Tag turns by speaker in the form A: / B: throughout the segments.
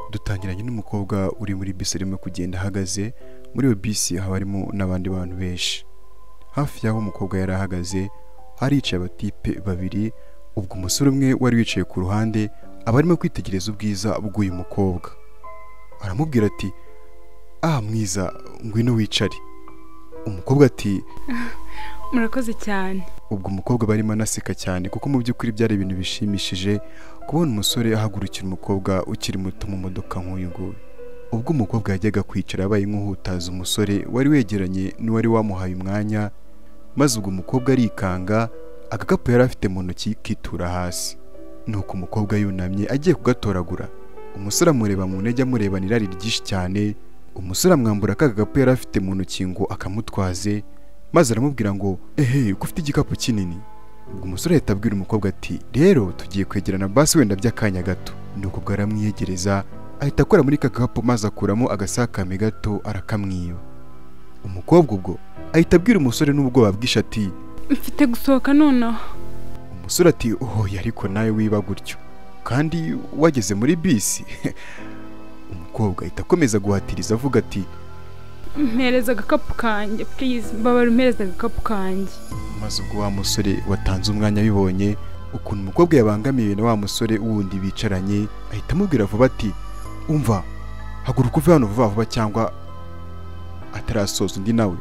A: Dutangiranye n'umukobwa uri muri bisi arimo kugenda ahagaze. Muri iyo bisi haba harimo n'abandi bantu benshi. Hafi y'aho umukobwa yari ahagaze haricaye abatipe babiri. Ubwo umusore umwe wari wicaye ku ruhande aba arimo kwitegereza ubwiza bw'uyu mukobwa, aramubwira ati: "Ah mwiza, ngwino wicare." Umukobwa ati:
B: "Murakoze cyane."
A: Ubwo umukobwa barimo anaseka cyane, kuko mu by'ukuri byari ibintu bishimishije kubona umusore ahagurukira umukobwa ukiri muto mu modoka nk'uyu nguyu. Ubwo umukobwa yajyaga kwicara abaye nk'uhutaza umusore wari wegeranye n'uwari wamuhaye umwanya, maze ubwo umukobwa arikanga, agakapu yari afite mu ntoki kitura hasi. Nuko umukobwa yunamye agiye kugatoragura, umusore amureba mu ntege, amurebana irari ryinshi cyane. Umusore amwambura ka gakapu yari afite mu ntoki ngo akamutwaze, maze aramubwira ngo: "Ehe, ko ufite igikapu kinini?" Ubwo umusore ahita abwira umukobwa ati: "Rero tugiye kwegerana basi wenda by'akanya gato." Nuko ubwo aramwiyegereza, ahita akora muri ka gakapu maze akuramo agasakame gato arakamwiba. Umukobwa ubwo ahita abwira umusore n'ubwoba bwinshi ati:
B: "Mfite gusohoka nonaha."
A: Umusore ati: "Oya, ariko nawe wiba gutyo kandi wageze muri bisi." Umukobwa ahita akomeza guhatiriza avuga ati:
B: "Mpereza agakapu kanjye please, mbabara umpereza agakapu kanjye."
A: Maze ubwo wa musore watanze umwanya abibonye ukuntu umukobwa yabangamiwe na wa musore wundi bicaranye, ahita amubwira vuba ati: "Umva, haguruka uve hano vuba vuba." Cyangwa atarasoza undi nawe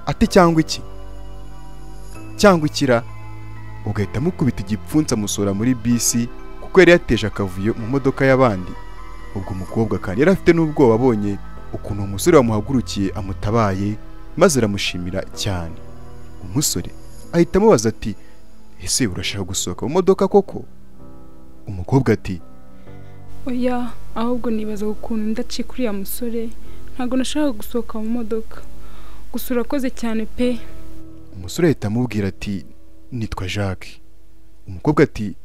A: ati: "Cyangwa iki cyangwa ikira?" Ugahita amukubita igipfunsi amusora muri bisi, kuko yari yateje akavuyo mu modoka y'abandi. Ubwo umukobwa kandi yari afite n'ubwoba abonye ukuntu umusore wamuhagurukiye amutabaye, maze aramushimira cyane. Umusore ahita amubaza ati: "Ese urashaka gusohoka mu modoka koko?" Umukobwa ati:
B: "Oya, ahubwo nibaza ukuntu ndacika uriya musore, ntabwo nashaka gusohoka mu modoka, gusa urakoze cyane pe."
A: Umusore ahita amubwira ati: "Nitwa Jacques." Umukobwa ati: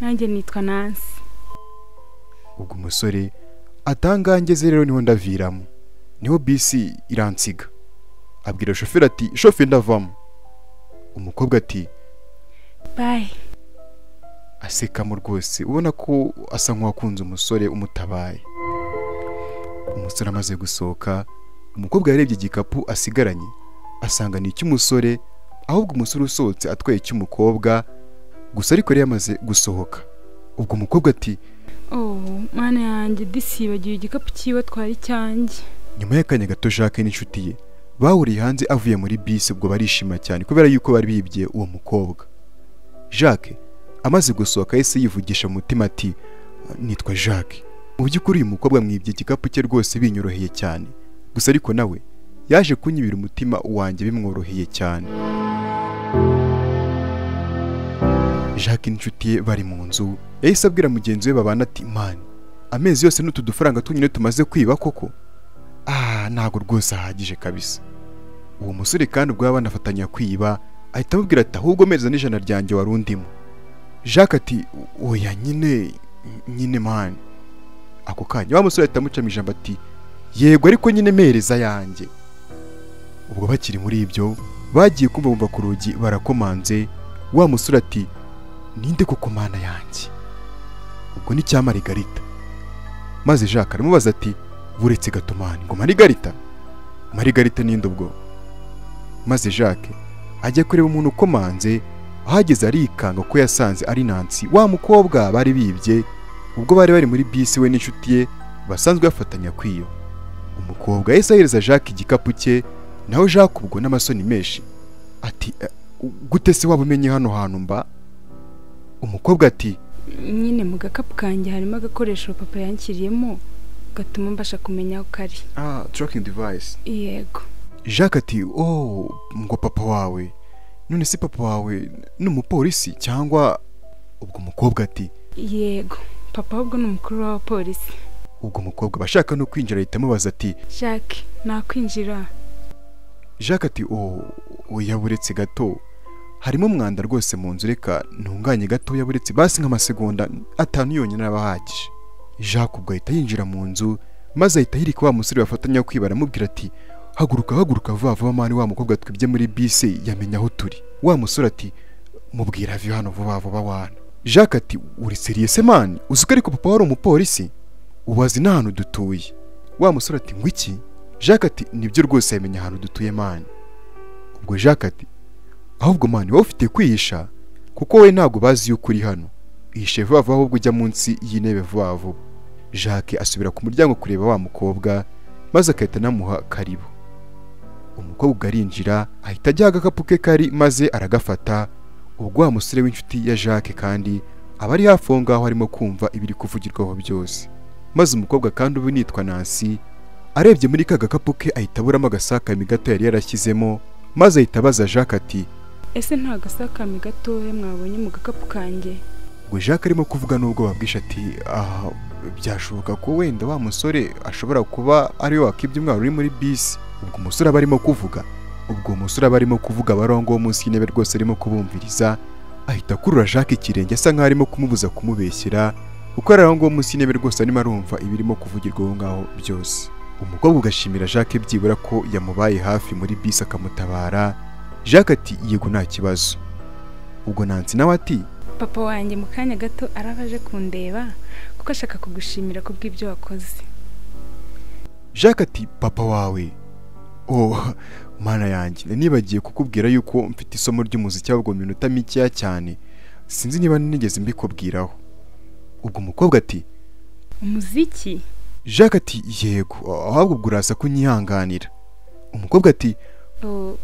B: "Nanjye nitwa Nancy."
A: Ubwo umusore atangangeze rero niho ndaviramo, niho bisi iransiga. Abwira shoferi ati: "Shoferi, ndavamo." Umukobwa ati:
B: "Bye."
A: Asekamo rwose, ubona ko asa nk'uwakunze umusore umutabaye. Umusore amaze gusohoka, umukobwa yarebye igikapu asigaranye asanga ni icy'umusore, ahubwo umusore usohotse atwaye icy'umukobwa gusa, ariko yari yamaze gusohoka. Ubwo umukobwa ati:
B: "Oh mana yanjye, disibagiwe igikapu cyiwe twari icyanjye."
A: Nyuma y'akanya gato Jacques n'inshuti ye bahuriye hanze avuye muri bisi, ubwo barishima cyane kubera yuko bari bibye uwo mukobwa. Jacques amaze gusohoka yahise yivugisha mu mutima ati: "Nitwa Jacques, mu by'ukuri uyu mukobwa mwibye igikapu cye rwose binyoroheye cyane, gusa ariko nawe yaje kunyibira umutima wanjye bimworoheye cyane." Jacques n'inshuti ye bari mu nzu, yahise abwira mugenzi we babana ati: "Man, amezi yose n'utu dufaranga tunyine tumaze kwiba koko? Ah, ntabwo rwose ahagije kabisa." Uwo musore kandi ubwo baba banafatanya kwiba ahita amubwira ati: "Ahubwo meza n'ijana ryanjye wari undimo." Jacques ati: "Oya nyine nyine man." Ako kanya wa musore ahita amucamo ijambo ati: "Yego ariko nyine mpereza yanjye." Ubwo bakiri muri ibyo bagiye kumva bumva ku rugi barakomanze. Wa musore ati: "Ninde koko mana yanjye?" Ubwo ni cya Marigarita. Maze Jacques aramubaza ati: "Buretse gato man, ngo Marigarita? Marigarita ninde ubwo?" Maze Jacques ajya kureba umuntu ukomanze, ahageze arikanga ko yasanze ari Nancy, wa mukobwa bari bibye ubwo bari bari muri bisi we n'inshuti ye basanzwe bafatanya kwiyo. Umukobwa yahise ahereza Jacques igikapu cye, naho Jacques ubwo n'amasoni menshi ati: "Gute se waba umenye hano hantu mba?" Umukobwa ati:
B: "Nyine mu gakapu kanjye harimo agakoresho papa yankiriyemo gatuma mbasha kumenya aho kari."
A: "Ah, tracking device."
B: "Yego."
A: Jacques ati: "Oh, ngo papa wawe? None se papa wawe ni umupolisi cyangwa?" Ubwo umukobwa ati:
B: "Yego, papa ahubwo ni umukuru w'abapolisi."
A: Ubwo umukobwa bashaka no kwinjira ahita amubaza ati:
B: "Jacques, nakwinjira?"
A: Jacques ati: "Oh, oya buretse gato, harimo umwanda rwose mu nzu, reka ntunganye gatoya buretse basi nk'amasegonda 5 yonyine aba ahagije." Jacques ubwo ahita yinjira mu nzu, maze ahita yirika wa musore bafatanya kwiba, aramubwira ati: "Haguruka haguruka vuba vuba mani, wa mukobwa twibye muri bisi yamenya aho turi." Wa musore ati: "Mubwira ave hano vuba vuba wana." Jacques ati: "Uri serious se man? Uzi ko ariko papa wari umupolisi?" Ubazi n'ahantu dutuye. Wa musore ati ngo iki? Jacques ati nibyo rwose yamenye ahantu dutuye man. Ubwo Jacques ati ahubwo man wowe ufite kwihisha kuko we ntago bazi yuko uri hano. Ihishe vuba vuba ahubwo ujya munsi y'intebe vuba vuba. Jacques asubira ku muryango kureba wa mukobwa maze akahita anamuha karibu. Umukobwa arinjira ahita ajya agakapu ke kari maze aragafata. Ubwo wa musore w'inshuti ya Jacques kandi aba ari hafi aho ngaho arimo kumva ibiri kuvugirwaho byose. Maze umukobwa kandi ubu nitwa Nancy arebye muri ka gakapu ke ahita aburamo agasakame gato yari yarashyizemo, maze ahita abaza Jacques ati
B: ese nta gasakame gatoya mwabonye mu gakapu kanjye?
A: Ubwo Jacques arimo kuvuga n'ubwoba bwinshi ati aha byashoboka ko wenda wa musore ashobora kuba ari we wakibye umwana uri muri bisi. Ubwo umusore aba arimo kuvuga, ubwo umusore aba arimo kuvuga abarongo munsi y'intebe rwose arimo kubumviriza, ahita akurura Jacques ikirenge asa nkaho arimo kumubuza kumubeshyera, kuko ari aho ngaho munsi y'intebe rwose arimo arumva ibirimo kuvugirwa aho ngaho byose. Umukobwa ugashimira Jacques byibura ko yamubaye hafi muri bisi akamutabara. Jacques ati yego nta kibazo. Ubwo Nancy nawe ati
B: papa wanjye mu kanya gato arabaje kundeba kuko ashaka kugushimira kubw'ibyo wakoze.
A: Jacques ati papa wawe? Oh mana yanjye, nibagiye kukubwira yuko mfite isomo ry'umuziki ahubwo mu minota mikeya cyane, sinzi niba nigeze mbikubwiraho. Ubwo umukobwa ati
B: umuziki?
A: Jacques ati yego, ahubwo ubwo uraza kunyihanganira. Umukobwa ati
B: oh,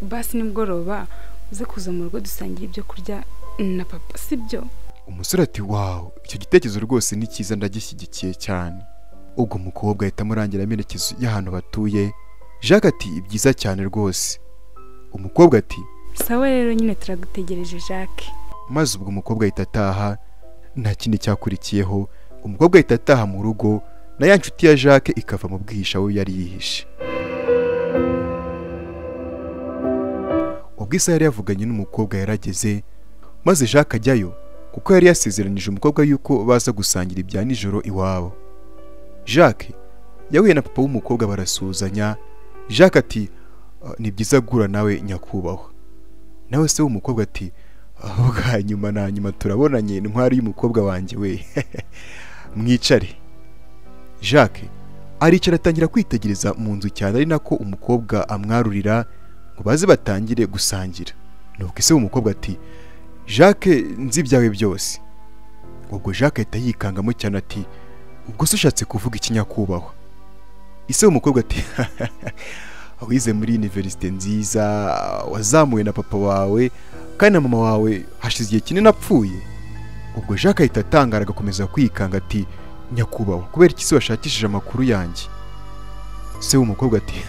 B: basi nimugoroba uze kuza mu rugo dusangira ibyo kurya na papa, sibyo?
A: Umusore ati wow, icyo gitekerezo rwose ni cyiza ndagishyigikiye cyane. Ubwo umukobwa ahita amurangira amerekezo y'ahantu batuye. Jacques ati byiza cyane rwose. Umukobwa ati
B: sawa rero nyine turagutegereje Jacques.
A: Maze ubwo umukobwa ahita ataha, nta kindi cyakurikiyeho. Umukobwa ahita ataha mu rugo na ya nshuti ya Jacques ikava mu bwihisha aho yari yihishe. Ubwo isaha yari yavuganye n'umukobwa yarageze, maze Jacques ajyayo kuko yari yasezeranije umukobwa yuko baza gusangira ibya nijoro iwabo. Jacques yahuye na papa w'umukobwa barasuhuzanya. Jacques ati ni byiza guhura nawe nyakubahwa. Nawe se w'umukobwa ati bwa nyuma na nyuma turabonanye intwari y'umukobwa wanjye we. Mwicare. Jacques aricara atangira kwitegereza mu nzu cyane ari nako umukobwa amwarurira ngo baze batangire gusangira. Nuko ise w'umukobwa ati Jacques nzi ibyawe byose. Ubwo Jacques ahita yikangamo cyane ati ubwo se ushatse kuvuga iki nyakubahwa? Ise w'umukobwa ati wize muri universite nziza, wazamuwe na papa wawe kandi na mama wawe hashize igihe kinini apfuye. Ubwo Jacques ahita atangara agakomeza kwikanga ati nyakubahwa kubera iki se washakishije amakuru yanjye? Se w'umukobwa ati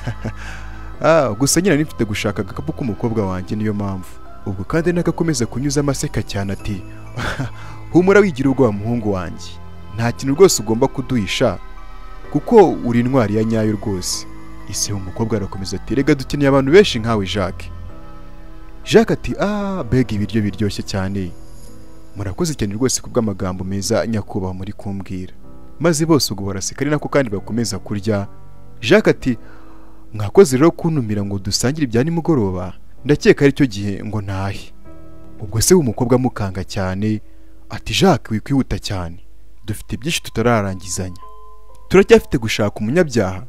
A: gusa nyine nifite gushaka agakapu k'umukobwa wanjye niyo mpamvu. Ubwo kandi nagakomeza kunyuza amaseka cyane ati humura wigira ubwoba muhungu wanjye, nta kintu rwose ugomba kuduhisha kuko uri intwari ya nyayo rwose. Ise umukobwa arakomeza ati rega dukeneye abantu benshi nkawe Jacques. Jacques ati bega ibiryo biryoshye cyane, murakoze cyane rwose kubw'amagambo meza nyakubahwa muri kumbwira. Maze bose ubwo baraseka ari nako kandi bakomeza kurya. Jacques ati mwakoze rero kuntumira ngo dusangire ibya nimugoroba, ndakeka ari cyo gihe ngo ntahe. Ubwo se w'umukobwa amukanga cyane ati Jacques wikwihuta cyane, dufite byinshi tutararangizanya, turacyafite gushaka umunyabyaha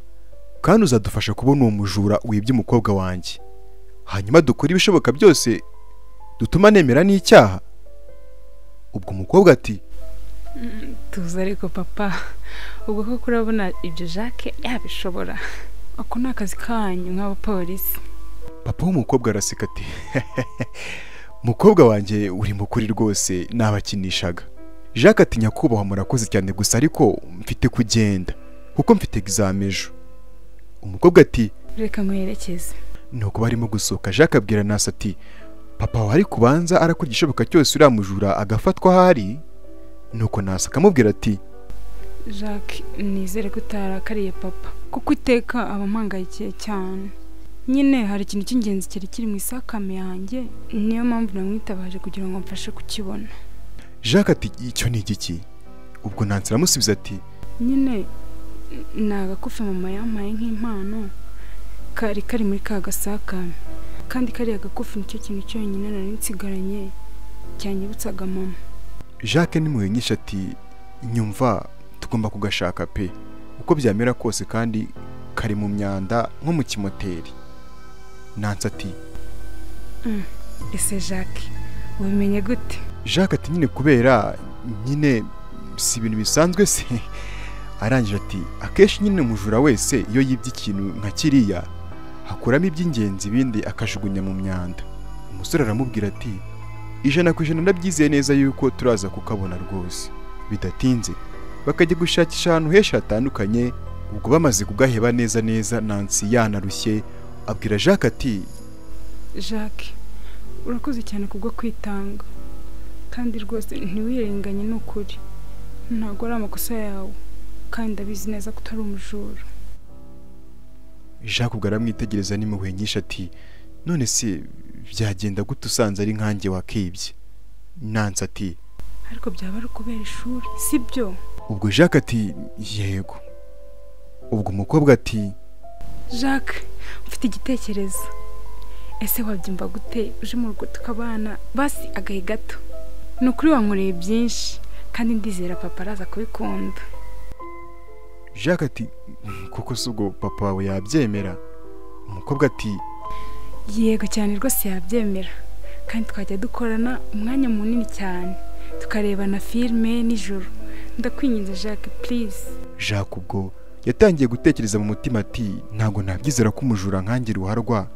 A: kandi uzadufasha kubona uwo mujura wibye umukobwa wanjye, hanyuma dukora ibishoboka byose dutuma nemera n'icyaha. Ubwo umukobwa ati
B: tuza ariko papa, ubwo koko urabona ibyo Jacques yabishobora? Ako ni akazi kanyu nk'abapolisi.
A: Papa w'umukobwa araseka ati mukobwa wanjye uri mukuri rwose nabakinishaga. Jacques ati nyakubahwa murakoze cyane gusa ariko mfite kugenda kuko mfite examen ejo. Umukobwa ati
B: reka nkwerekeze.
A: Nuko barimo gusohoka Jacques abwira Nancy ati papa wari kubanza arakora igishoboka cyose uriya mujura agafatwa ahari. Nuko Nancy akamubwira ati
B: Jacques nizere ko utarakariye papa kuko iteka aba ampangayikiye cyane. Nyine hari ikintu cy'ingenzi cyari kiri mu isakame yanjye, niyo mpamvu namwitabaje kugira ngo mfashe kukibona.
A: Jacques ati icyo ni igiki? Ubwo Nancy aramusubiza ati
B: nyine ni agakufi mama yampaye nk'impano kari kari muri ka gasakame, kandi kariya gakufi nicyo kintu cyonyine nari nsigaranye cyanyibutsaga mama.
A: Jacques nimwe nyinshi ati nyumva Tugomba kugashaka pe, uko byamera kose, kandi kari mu myanda nko mu kimoteri. Nancy ati
B: Ese Jacques ubimenye gute?
A: Jacques ati nyine kubera nyine si ibintu bisanzwe se. Arangije ati akenshi nyine umujura wese iyo yibye ikintu nka kiriya akuramo iby'ingenzi ibindi akajugunya mu myanda. Umusore aramubwira ati 100% ndabyizeye neza yuko turaza kukabona rwose. Bidatinze bakajya gushakisha ahantu henshi hatandukanye. Ubwo bamaze kugaheba neza neza, Nancy yanarushye abwira Jacques ati
B: Jacques urakoze cyane kubwo kwitanga, kandi rwose ntiwirenganye n'ukuri, ntabwo ari amakosa yawe, kandi ndabizi neza ko utari umujura.
A: Jacques ubwo aramwitegereza n'impuhwe nyinshi ati none se byagenda gute usanze ari nkanjye wakibye? Nancy ati
B: ariko byaba ari ukubera ishuri sibyo?
A: Ubwo Jacques ati yego. Ubwo umukobwa ati
B: Jacques mfite igitekerezo, ese wabyumva gute uje mu rugo tukabana basi agahe gato? Ni ukuri wankoreye byinshi kandi ndizera papa araza kubikunda.
A: Jacques ati kuko se ubwo papa wawe yabyemera? Umukobwa ati
B: yego cyane rwose yabyemera, kandi twajya dukorana umwanya munini cyane tukarebana filime nijoro. Ndakwinginze Jacques please.
A: Jacques ubwo yatangiye gutekereza mu mutima ati ntabwo nabyizera ko umujura nkanjye ruharwa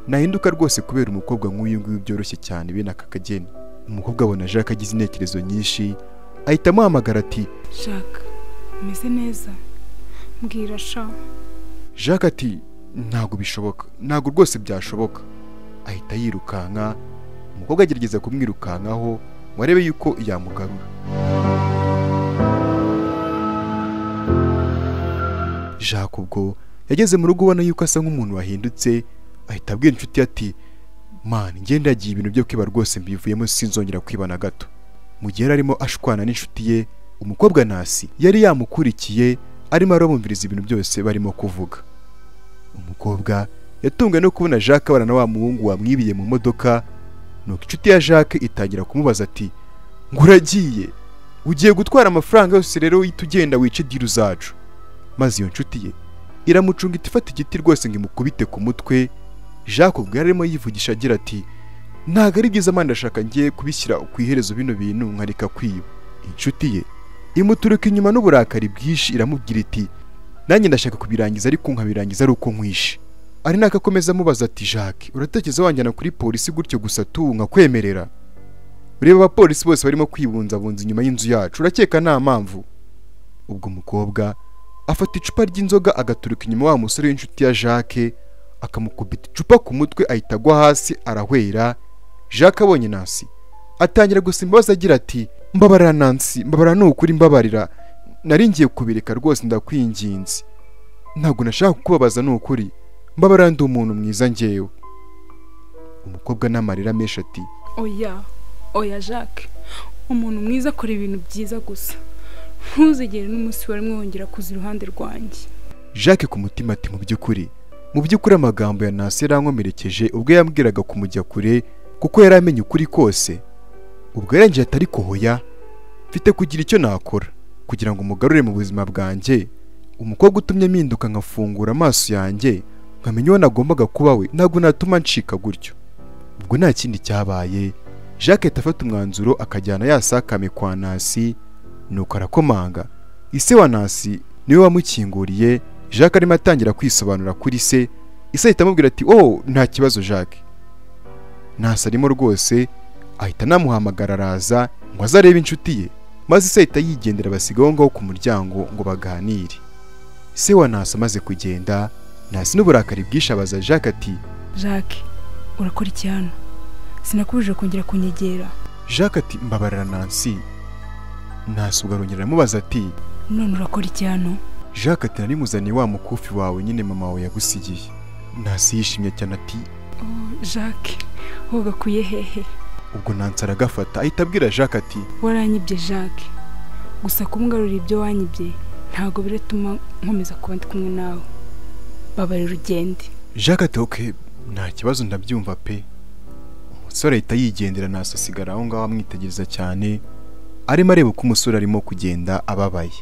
A: nahinduka rwose kubera umukobwa nk'uyu nguyu byoroshye cyane bene aka kageni. Umukobwa abona Jacques agize intekerezo nyinshi ahita amuhamagara ati
B: Jacques umeze neza? Mbwira sha.
A: Jacques ati ntabwo bishoboka, ntabwo rwose byashoboka. Ahita yirukanka, umukobwa agerageza kumwirukankaho ngo arebe yuko yamugarura. Jacques ubwo yageze mu rugo ubona yuko asa nk'umuntu wahindutse, ahita abwira inshuti ati man ngenda yagiye ibintu byo kwiba rwose mbivuyemo sinzongera kwiba na gato. Mu gihe yari arimo ashwana n'inshuti ye, umukobwa Nancy yari yamukurikiye arimo arabumviriza ibintu byose barimo kuvuga. Umukobwa yatunguwe no kubona Jacques abana na wa muhungu wamwibiye mu modoka, nuko inshuti ya Jacques itangira kumubaza ati ngo uragiye ugiye gutwara amafaranga yose rero uhita ugenda wice diru zacu. Maze iyo nshuti ye iramucunga ifata igiti rwose ngo imukubite ku mutwe. Jacques ubwo yari arimo yivugisha agira ati ntabwo ari byiza manda ndashaka ngiye kubishyira ku iherezo bino bintu nkareka kwiba. Inshuti ye imuturuka inyuma n'uburakari bwinshi iramubwira iti nanjye ndashaka kubirangiza ariko nkabirangiza ari uko nkwishe. Ari nako akomeza amubaza ati Jacques uratekereza wanjyana kuri polisi gutyo gusa tu nkakwemerera? Ureba abapolisi bose barimo kwibunzabunza inyuma y'inzu yacu, urakeka nta mpamvu? Ubwo umukobwa afata icupa ry'inzoga agaturuka inyuma wa musore w'inshuti ya Jacques akamukubita icupa ku mutwe ahita agwa hasi arahwera. Jacques abonye Nancy atangira gusa imbabazi agira ati mbabarira Nancy, mbabarira ni ukuri, mbabarira, nari ngiye kubireka rwose ndakwinginze, ntabwo nashaka kukubabaza ni ukuri, mbabarira ndi umuntu mwiza njyewe. Umukobwa n'amarira menshi ati
B: oya oya Jacques, umuntu mwiza akora ibintu byiza gusa, ntuzigere n'umunsi wari mwongera kuza iruhande rwanjye.
A: Jacques ku mutima ati mu by'ukuri amagambo ya Nancy yarankomerekeje ubwo yambwiraga kumujya kure kuko yari amenye ukuri kose. Ubwo yarangiye atari kohoya mfite kugira icyo nakora kugira ngo mugarure mu buzima bwanjye. Umukobwa utumye mpinduka nkafungura amaso yanjye nkamenya uwo nagombaga kuba we, ntabwo natuma ncika gutyo. Ubwo nta kindi cyabaye, Jacques afata umwanzuro akajyana yasakame kwa Nancy, nuko arakomanga. Ise wa Nancy niwe wamukinguriye. Jacques arimo atangira kwisobanura kuri se, ise ahita amubwira ati oh nta kibazo Jacques. Nancy arimo rwose ahita anamuhamagara araza ngo azarebe inshuti ye, maze ise ahita yigendera basiga aho ngaho ku muryango ngo baganire. Se wa Nancy amaze kugenda, Nancy n'uburakari bwinshi abaza Jacques ati
B: Jacques urakora iki hano? Sinakubujije kongera kunyegera.
A: Jacques ati mbabarira Nancy. Nancy ubwo arongera aramubaza ati
B: none urakora iki hano?
A: Jacques ati nari muzaniye wa mukufi wawe nyine mama wawe yagusigiye. Nancy yishimye cyane ati
B: oh Jacques wowe hehe?
A: Ubwo Nancy aragafata ahita abwira Jacques ati
B: waranyibye Jacques, gusa kumgarurira ibyo wanyibye ntabwo biratuma nkomeza kuba ndi kumwe nawe, babarira ugende.
A: Jacques ati okay nta kibazo ndabyumva pe. Umusore ahita yigendera, Nancy asigara aho ngaho amwitegereza cyane arimo areba uko umusore arimo kugenda ababaye.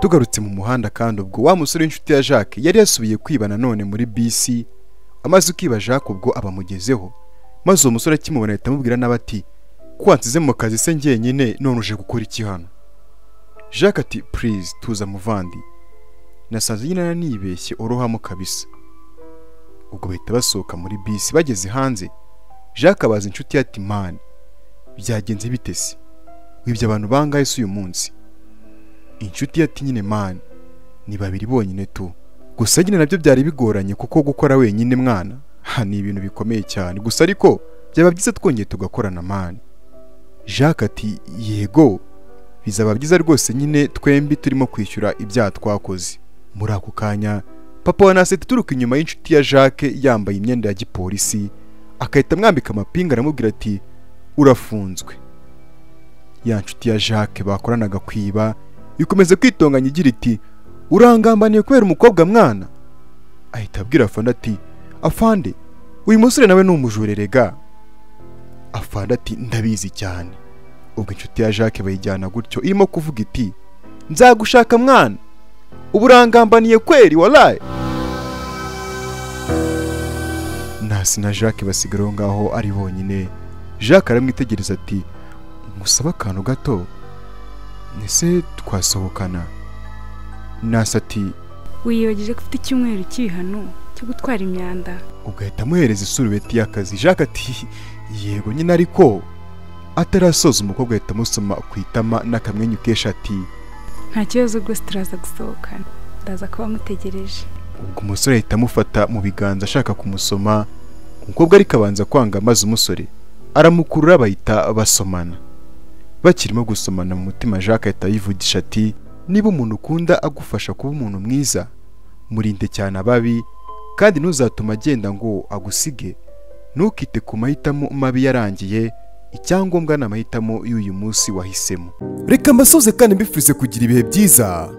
A: Tugarutse mu muhanda kandi ubwo wa musore w'inshuti ya Jacques yari yasubiye kwiba nanone muri bisi, amaze kwiba Jacques ubwo abamugezeho, maze uwo musore akimubona ahita amubwira n'abati ko wansize mu kazi se njyenyine none uje gukora iki hano? Jacques ati please tuza muvandi, nasanze nyine nibeshye orohamo kabisa. Ubwo bahita basohoka muri bisi, bageze hanze Jacques abaza inshuti ati man byagenze bite se, wibye abantu bangahe se uyu munsi? Inshuti ati nyine man ni babiri bonyine tu, gusa nyine nabyo byari bigoranye kuko gukora wenyine mwana ha ni ibintu bikomeye cyane, gusa ariko byaba byiza twongeye tugakorana man. Jacques ati yego bizaba byiza rwose nyine twembi turimo kwishyura ibyaha twakoze. Muri ako kanya papa wa Nasi turuka inyuma y'inshuti ya Jacques yambaye imyenda ya gipolisi, akahita amwambika amapinga aramubwira ati urafunzwe. Ya nshuti ya Jacques bakoranaga kwiba ikomeza kwitonganya igira iti urangambaniye kubera umukobwa mwana. Ahita abwira afande ati afande uyu musore nawe ni umujurerega. Afande ati ndabizi cyane. Ubwo inshuti ya Jacques bayijyana gutyo irimo kuvuga iti nzagushaka mwana, uburangambaniye kweri wallahi. Nasi na Jacques basigara ngaho ari bonyine. Jacques aramwitegereza ati musaba akantu gato nese twasohokana. Nasi ati
B: wiyibagije ko ufite icyumweru cy'ibihano cyo gutwara imyanda.
A: Ugahita amuhereza isurubeti y'akazi. Jacques ati yego nyine, ariko atarasoza umukobwa ahita amusoma ku itama n'akamwenyu kenshi ati
B: nta kibazo rwose turaza gusohokana, ndaza kuba mutegereje.
A: Ubwo umusore ahita amufata mu biganza ashaka kumusoma, umukobwa ariko abanza kwanga, maze umusore aramukurura bahita basomana. Bakirimo gusomana mu mutima Jacques ahita yivugisha ati niba umuntu ukunda agufasha kuba umuntu mwiza, murinde cyane ababi, kandi ntuzatuma agenda ngo agusige. Ntukite ku mahitamo mabi yarangiye, icyangombwa ni amahitamo y'uyu munsi wahisemo. Reka mbasoze kandi mbifurize kugira ibihe byiza,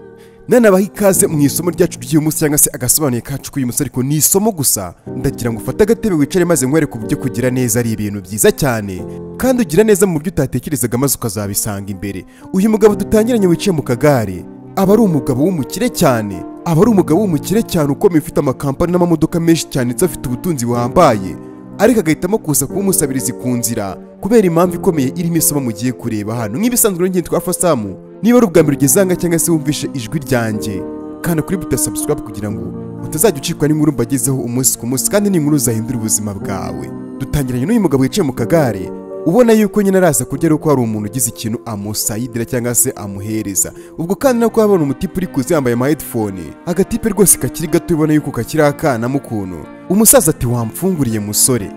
A: nanabaha ikaze mu isomo ryacu ry'uyu munsi cyangwa se agasobanuye kacu k'uyu munsi, ariko ni isomo gusa. Ndagira ngo ufate agatebe wicare maze nkwereke uburyo kugira neza ari ibintu byiza cyane, kandi ugira neza mu buryo utatekerezaga maze ukazabisanga imbere. Uyu mugabo dutangiranye wicaye mu kagare aba ari umugabo w'umukire cyane, aba ari umugabo w'umukire cyane ukomeye, ufite amakampani n'amamodoka menshi cyane ndetse afite ubutunzi buhambaye, ariko agahitamo kuza kuba umusabirizi ku nzira kubera impamvu ikomeye irimo isomo mugiye kureba hano. Nk'ibisanzwe rero ngiye twa Samu, niba ari ubwa mbere ugeze aha cyangwa se wumvishe ijwi ryanjye, kanda kuri buta subscribe kugira ngo utazajya ucikwa n'inkuru mbagezeho umunsi ku munsi, kandi n'inkuru zahindura ubuzima bwawe. Dutangiranye n'uyu mugabo wicaye mu kagare, ubona yuko nyine araza kurya ari uko hari umuntu ugize ikintu amusayidira cyangwa se amuhereza. Ubwo kandi nako abona umutipe uri kuza yambaye ama headphone, agatipe rwose kakiri gato ubona yuko kakiri akana mu kuntu. Umusaza ati wamfunguriye musore.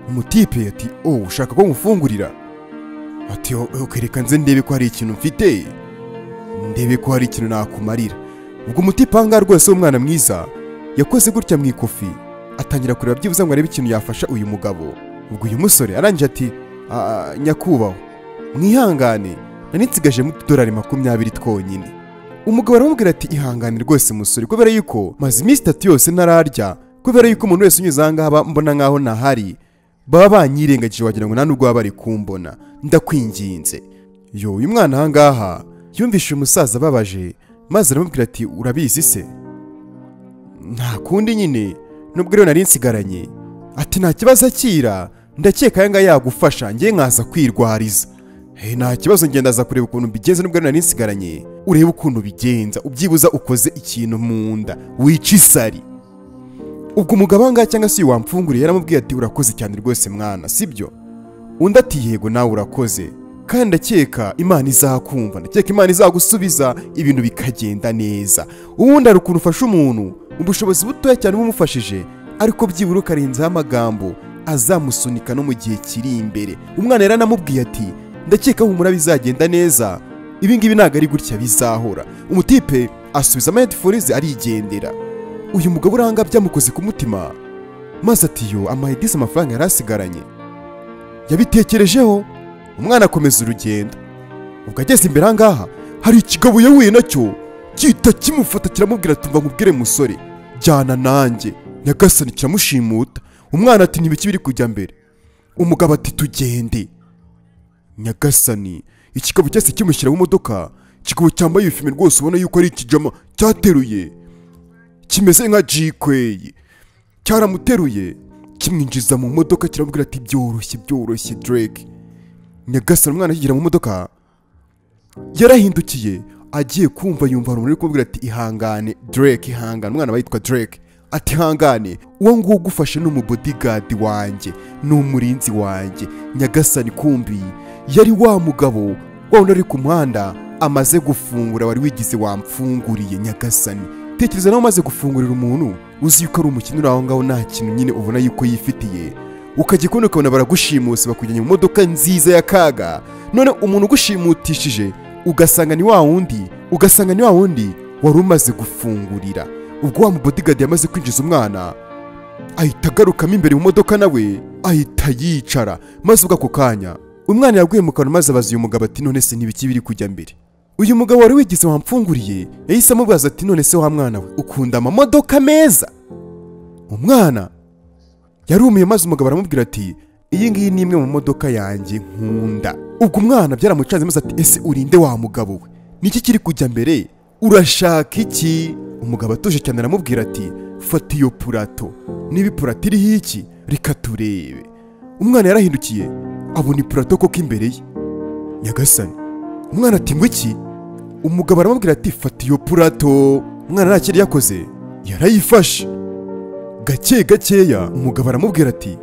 A: Umutipe ati oh ushaka ko ngufungurira? Ati okay reka nze ndebe ko hari ikintu mfite, ndebe ko hari ikintu nakumarira. Ubwo umutipe aha ngaha rwose w'umwana mwiza yakoze gutya mu ikofi, atangira kureba byibuze ngo arebe ikintu yafasha uyu mugabo. Ubwo uyu musore arangije ati nyakubahwa mwihangane, nari nsigajemo utudolari 20 twonyine. Umugabo aramubwira ati ihangane rwose musore, kubera yuko maze iminsi 3 yose ntararya, kubera yuko umuntu wese unyuze aha ngaha mbona nkaho ntahari, baba banyirengagije wagira ngo nta nubwo baba bari kumbona, ndakwinginze. Yo uyu mwana aha ngaha yumvishe umusaza ababaje, maze aramubwira ati urabizi se nta kundi nyine nubwo rero nari nsigaranye. Ati nta kibazo akira, ndakeka aya ngaya yagufasha ngiye nkaza kwirwariza. Nta kibazo ngenda aza kureba ukuntu mbigenza nubwo nari nsigaranye, urebe ukuntu bigenza ubyibuza ukoze ikintu mu nda wica isari. Ubwo umugabo aha ngaha cyangwa se uyu wamfunguriye yaramubwiye ati urakoze cyane rwose mwana, sibyo? Undi ati yego nawe urakoze, kandi ndakeka Imana izakumva, ndakeka Imana izagusubiza ibintu bikagenda neza. Ubundi hari ukuntu ufasha umuntu ubushobozi butoya cyane bumufashije, ariko byibura ukarenzaho amagambo azamusunika no mu gihe kiri imbere. Umwana yaranamubwiye ati ndakeka humura bizagenda neza, ibi ngibi ntabwo ari gutya bizahora. Umutipe asubiza ama headphones arigendera. Uyu mugabo uranga byamukoze ku mutima, maze ati yo amahedisi amafaranga yarasigaranye. Yabitekerejeho, umwana akomeza urugendo. Ubwo ageze imbere aha ngaha hari ikigabo yahuye nacyo gihita kimufata kiramubwira ati mva nkubwire musore, jyana nanjye. Nyagasani kiramushimuta. Umwana ati ntibiki biri kujya mbere. Umugabo ati tugende. Nyagasani ikigabo cyose kimushyira mu modoka Ikigabo cyambaye ifime rwose ubona yuko ari ikijama cyateruye, kimeze nka jikweye, cyaramuteruye kimwinjiza mu modoka, kiramubwira ati byoroshye byoroshye Drake. Nyagasani, umwana akigera mu modoka yarahindukiye, agiye kumva yumva hari umuntu uri kumubwira ati ihangane Drake, ihangane. Umwana aba yitwa Drake, ati ihangane, uwo nguwo ugufashe ni umubodyguard wanjye, ni umurinzi wanjye. Nyagasani, kumbi yari wa mugabo wa wundi ari ku muhanda amaze gufungura, wari wigize wamfunguriye. Nyagasani, tekereza nawe umaze gufungurira umuntu uzi yuko ari umukino uri aho ngaho, nta kintu nyine ubona yuko yifitiye, ukajya kubona ukabona baragushimuse bakujyanye mu modoka nziza ya kaga, none umuntu ugushimutishije ugasanga ni wa wundi, ugasanga ni wa wundi wari umaze gufungurira. Ubwo wa mubodyguard yamaze kwinjiza umwana, ahita agarukamo imbere mu modoka, nawe ahita yicara. Maze ubwo ako kanya umwana yaguye mu kantu, maze abaza uyu mugabo ati none se ntibiki biri kujya mbere? Uyu mugabo wari wigize wamfunguriye yahise amubaza ati none se wa mwana we, ukunda amamodoka meza? Umwana yarumiye, maze umugabo aramubwira ati iyi ngiyi ni imwe mu modoka yanjye nkunda. Ubwo umwana byaramucanze, maze ati ese urinde wa mugabo we, niki kiri kujya mbere, urashaka iki? Umugabo atuje cyane aramubwira ati fata iyo purato, niba ipurato iriho iki reka turebe. Umwana yarahindukiye abona ipurato koko imbere ye. Nyagasani, umwana ati ngo iki? Umugabo aramubwira ati fata iyo purato. Umwana nta kindi yakoze, yarayifashe gake gakeya. Umugabo aramubwira ati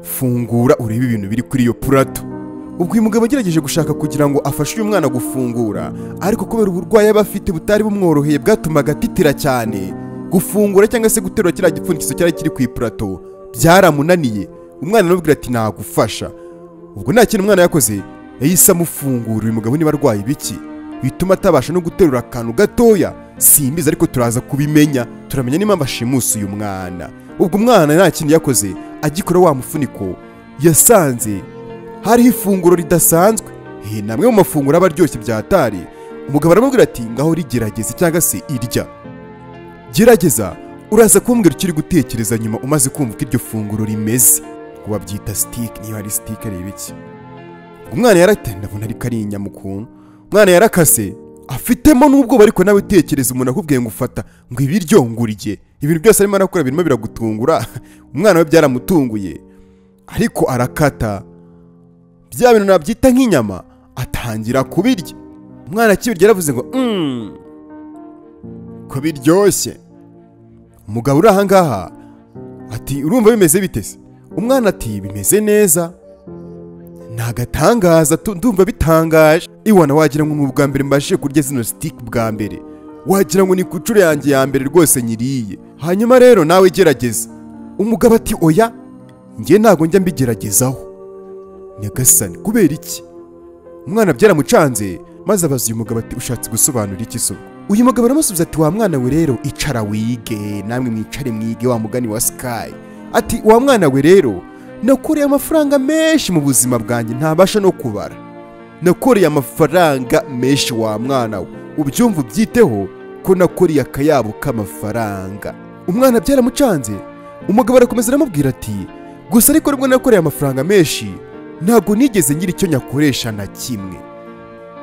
A: fungura urebe ibintu biri kuri iyo purato. Ubwo uyu mugabo agerageje gushaka kugira ngo afashe uyu mwana gufungura, ariko kubera uburwayi aba afite butari bumworoheye bwatumaga atitira cyane, gufungura cyangwa se guterura kiriya gipfundikizo cyari kiri ku ipurato byaramunaniye. Umwana aramubwira ati nagufasha. Ubwo nta kintu umwana yakoze, yahise amufungura. Uyu mugabo niba arwaye ibiki bituma atabasha no guterura akantu gatoya simbizi, ariko turaza kubimenya, turamenya niba ashimusa uyu mwana. Ubwo umwana nta kintu yakoze, agikora wa mufuniko yasanze hariho ifunguro ridasanzwe, namwe mu mafunguro aba aryoshye byatari. Umugabo aramubwira ati ngaho rigerageze cyangwa se irya, gerageza, uraza kumbwira icyo uri gutekereza nyuma umaze kumva uko iryo funguro rimeze. Ngo babyita steak, niba ari steak ari ibiki. Umwana yarate ndabona ariko ari inyama ukuntu. Umwana yarakase afitemo n'ubwoba, ariko nawe tekereza umuntu akubwiye ngo ufata ngo ibiryo ngurye, ibintu byose arimo arakora birimo biragutungura. Umwana we byaramutunguye, ariko arakata bya bintu nabyita nk'inyama, atangira kubirya. Umwana akibirya yaravuze ngo ko biryoshye. Umugabo uri aha ngaha ati urumva bimeze bite se? Umwana ati bimeze neza, nagatangaza, ndumva bitangaje. Iwana wagira ngo ni ubwa mbere mbashije kurya zino steak bwa mbere, wagira ngo ni ku nshuro yanjye ya mbere rwose nyiriye. Hanyuma rero nawe gerageza. Umugabo ati oya, njye ntago njya mbigeragezaho. Nyagasani, kubera iki? Umwana byaramucanze, maze abaza uyu mugabo ati ushatse gusobanura iki se? Uyu mugabo aramusubiza ati wa mwana we rero icara wige, namwe mwicare mwige wa mugani wa Sky. Ati wa mwana we rero nakoreye amafaranga menshi mu buzima bwanjye ntabasha no kubara, nakoreye amafaranga menshi wa mwana we, ubyumva ubyiteho ko nakoreye akayabo k'amafaranga. Umwana byaramucanze. Umugabo arakomeza aramubwira ati gusa ariko nubwo nakoreye amafaranga menshi ntabwo nigeze ngira icyo nyakoresha na kimwe.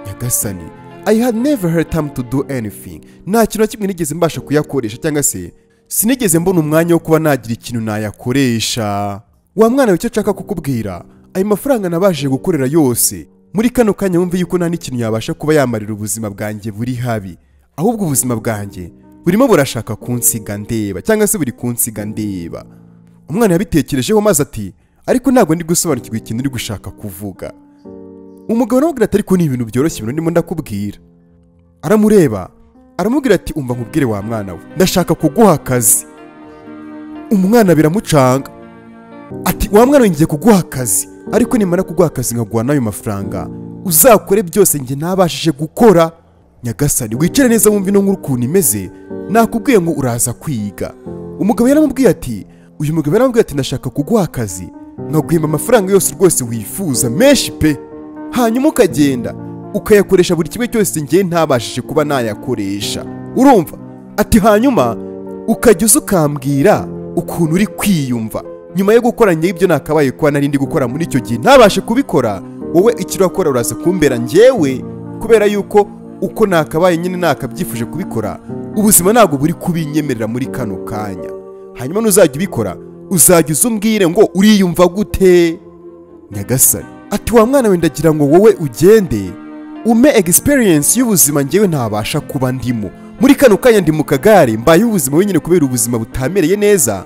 A: Nyagasani, I had never had time to do anything. Nta kintu na kimwe nigeze mbasha kuyakoresha, cyangwa se sinigeze mbona umwanya wo kuba nagira ikintu nayakoresha. Wa mwana we, icyo nshaka kukubwira, ayo mafaranga nabashije gukorera yose muri kano kanya wumve yuko nta n'ikintu yabasha kuba yamarira ubuzima bwanjye buri habi, ahubwo ubuzima bwanjye burimo burashaka kunsiga ndeba, cyangwa se buri kunsiga ndeba. Umwana yabitekerejeho maze ati ariko ntabwo ndi gusobanukirwa ikintu uri gushaka kuvuga. Umugabo aramubwira ati ariko ni ibintu byoroshye ibintu ndimo ndakubwira. Aramureba aramubwira ati umva nkubwire wa mwana we, ndashaka kuguha akazi. Umwana biramucanga ati wa mwana we ngiye kuguha akazi, ariko nimara kuguha akazi nkaguha n'ayo mafaranga uzakore byose njye ntabashije gukora. Nyagasani, wicare neza wumve ino nkuru ukuntu imeze, nakubwiye ngo uraza kwiga. Umugabo yaramubwiye ati, uyu mugabo yaramubwiye ati ndashaka kuguha akazi nkaguhemba amafaranga yose rwose wifuza menshi pe, hanyuma ukagenda ukayakoresha buri kimwe cyose njye ntabashije kuba nayakoresha, urumva? Ati hanyuma ukajya uza ukambwira ukuntu uri kwiyumva nyuma yo gukora njye ibyo nakabaye kuba nari ndi gukora muri icyo gihe ntabashe kubikora, wowe icyo urakora uraza kumbera njyewe, kubera yuko Uko nakabaye nyine nakabyifuje kubikora, ubuzima ntabwo buri kubinyemerera muri kano kanya. Hanyuma nuzajya ubikora uzajya uzumbwire ngo uriyumva gute. Nyagasani ati wa mwana we, ndagira ngo wowe ugende ume experience y'ubuzima njyewe ntabasha kuba ndimo muri kano kanya. Ndi mu kagare, mbaye ubuzima wenyine kubera ubuzima butamereye neza,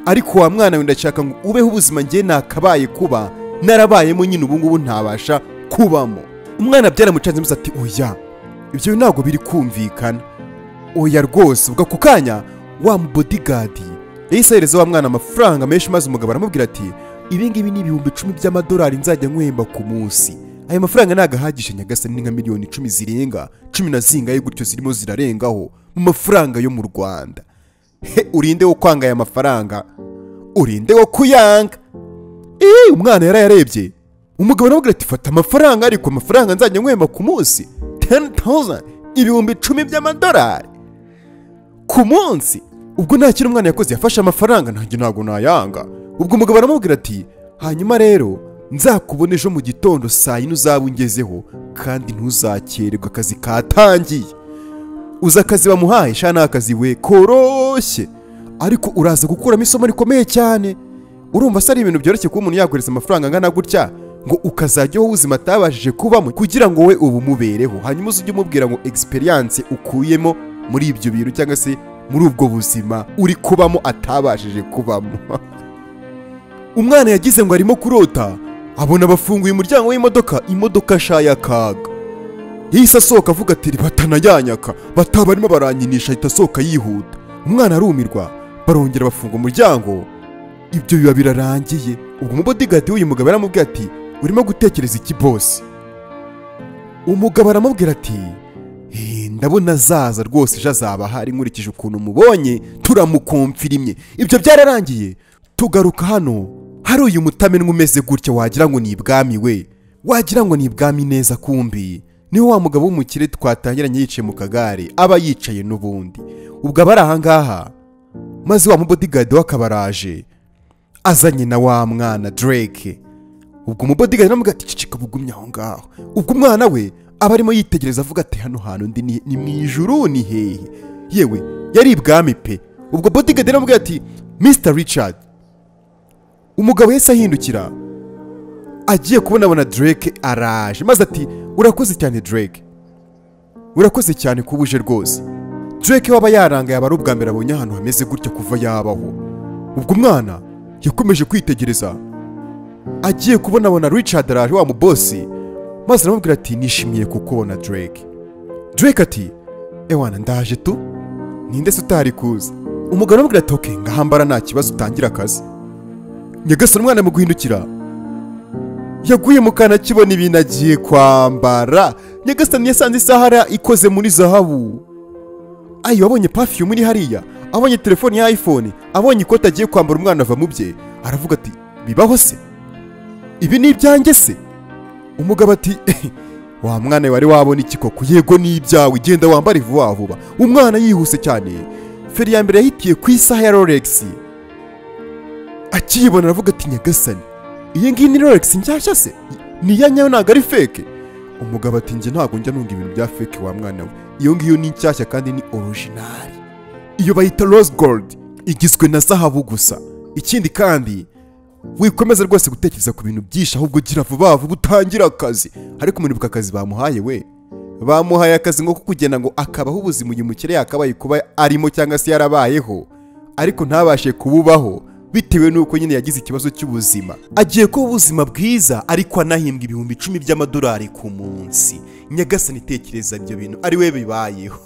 A: ariko wa mwana we ndashaka ngo ubeho ubuzima njye nakabaye kuba narabayemo nyine ubu ngubu ntabasha kubamo. Umwana byaramucanze maze ati oya, ibyo ntabwo biri kumvikana, oya rwose. Ubwo ako kanya wa bodyguard yahise ahereza wa mwana amafaranga menshi, maze umugabo aramubwira ati ibi ngibi ni 10,000 by'amadolari nzajya nkwemba ku munsi. Aya mafaranga ntabwo ahagije nyagasani, ni nka miliyoni 10 zirenga 10 na zingaye gutyo zirimo zirarengaho mu mafaranga yo mu Rwanda. He, urinde wo kwanga aya mafaranga, urinde wo kuyanga. Umwana yarayarebye, umugabo aramubwira ati fata amafaranga, ariko amafaranga nzajya nkwemba ku munsi 10,000, 10,000 by'amadolari ku munsi. Ubwo nta kintu umwana yakoze, yafashe amafaranga, nanjye ntabwo nayanga. Ubwo umugabo aramubwira ati hanyuma rero nzakubona ejo mu gitondo saa 4 uzaba ungezeho, kandi ntuzakererwe, akazi katangiye. Uza akazi bamuhaye sha ni akazi we koroshye, ariko uraza gukuramo isomo rikomeye cyane. Urumva se ari ibintu byoroshye kuba umuntu yakohereza amafaranga angana gutya ngo ukazajyaho ubuzima atabashije kubamo kugira ngo we ubumubereho, hanyuma uzujye umubwira ngo experience ukuyemo muri ibyo bintu cyangwa se muri ubwo buzima uri kubamo atabashije kubamo. Umwana yagize ngo arimo kurota, abona bafunguye umuryango w'imodoka, imodoka shaya kaga. Yahise asohoka avuga ati batanayanyaka, batabarimo baranyinisha, ahita asohoka yihuta. Umwana arumirwa, barongera bafunga umuryango, ibyo biba birarangiye. Ubwo umubodyguard w'uyu mugabo aramubwira ati urimo gutekereza iki boss? Umugabo aramubwira ati ndabona azaza rwose, ejo azaba ahari nkurikije ukuntu mubonye turamukomfirimye. Ibyo byararangiye, tugaruka hano hari uyu mutamenwa umeze gutya, wagira ngo ni ibwami we, wagira ngo ni ibwami neza, kumbi niho wa mugabo w'umukire twatangiranye yicaye mu kagare aba yicaye n'ubundi. Ubwo abari aha ngaha, maze wa mubodyguard we akabaraje azanye na wa mwana Drake. Ubwo umubodyguard aramubwira ati ceceka bugumye aho ngaho. Ubwo umwana we aba arimo yitegereza avuga ati hano hantu ndi ni mu ijuru ni hehe? Yewe yari ibwami pe. Ubwo bodyguard aramubwira ati Mr Richard. Umugabo yahise ahindukira agiye kubona Drake araje, maze ati urakoze cyane Drake, urakoze cyane kuba uje rwose. Drake waba yarangaye, aba ari ubwa mbere abonye ahantu hameze gutya kuva yabaho. Ubwo umwana yakomeje kwitegereza agiye kubona Richard araje wa mubosi, maze aramubwira ati nishimiye kukubona Drake. Drake ati ewana ndaje tu, ninde se utari kuza? Umugabo aramubwira ati okay, ngahambara nta kibazo, utangira akazi. Nyagasani umwana mu guhindukira yaguye mu kana kibona ibintu agiye kwambara. Nyagasani yasanze isahara ikoze muri zahabu. Ayo abonye perfume iri hariya, abonye telefone ya iPhone, abonye ikoti agiye kwambara, umwana ava mu bye aravuga ati bibaho se? Ibi ni ibyanjye se? Umugabo ati wa mwana wari wabona iki koko? Yego ni ibyawe, genda wambare vuba vuba. Umwana yihuse cyane, feri ya mbere yahitiye ku isaha ya Rolex. Akiyibona aravuga ati nyagasani, iyi ngiyi ni Rolex nshyashya se? Ni iya nyayo ntabwo ari fake? Umugabo ati njye ntabwo njya nunga ibintu bya fake wa mwana we, iyo ngiyo ni nshyashya kandi ni original. Iyo bayita rose gold, igizwe na zahabu gusa. Ikindi kandi wikomeza rwose gutekereza ku bintu byinshi, ahubwo gira vuba vuba utangira akazi. Ariko umuntu akazi bamuhaye we, bamuhaye akazi ngo kugenda ngo akabaho ubuzima uyu mukire yakabaye kuba arimo cyangwa se yarabayeho, ariko ntabashe kububaho bitewe nuko nyine yagize ikibazo cy'ubuzima. Agiye kuba ubuzima bwiza ariko anahimbwa 10,000 by'amadolari ku munsi. Nyagasani tekereza ibyo bintu ari we bibayeho.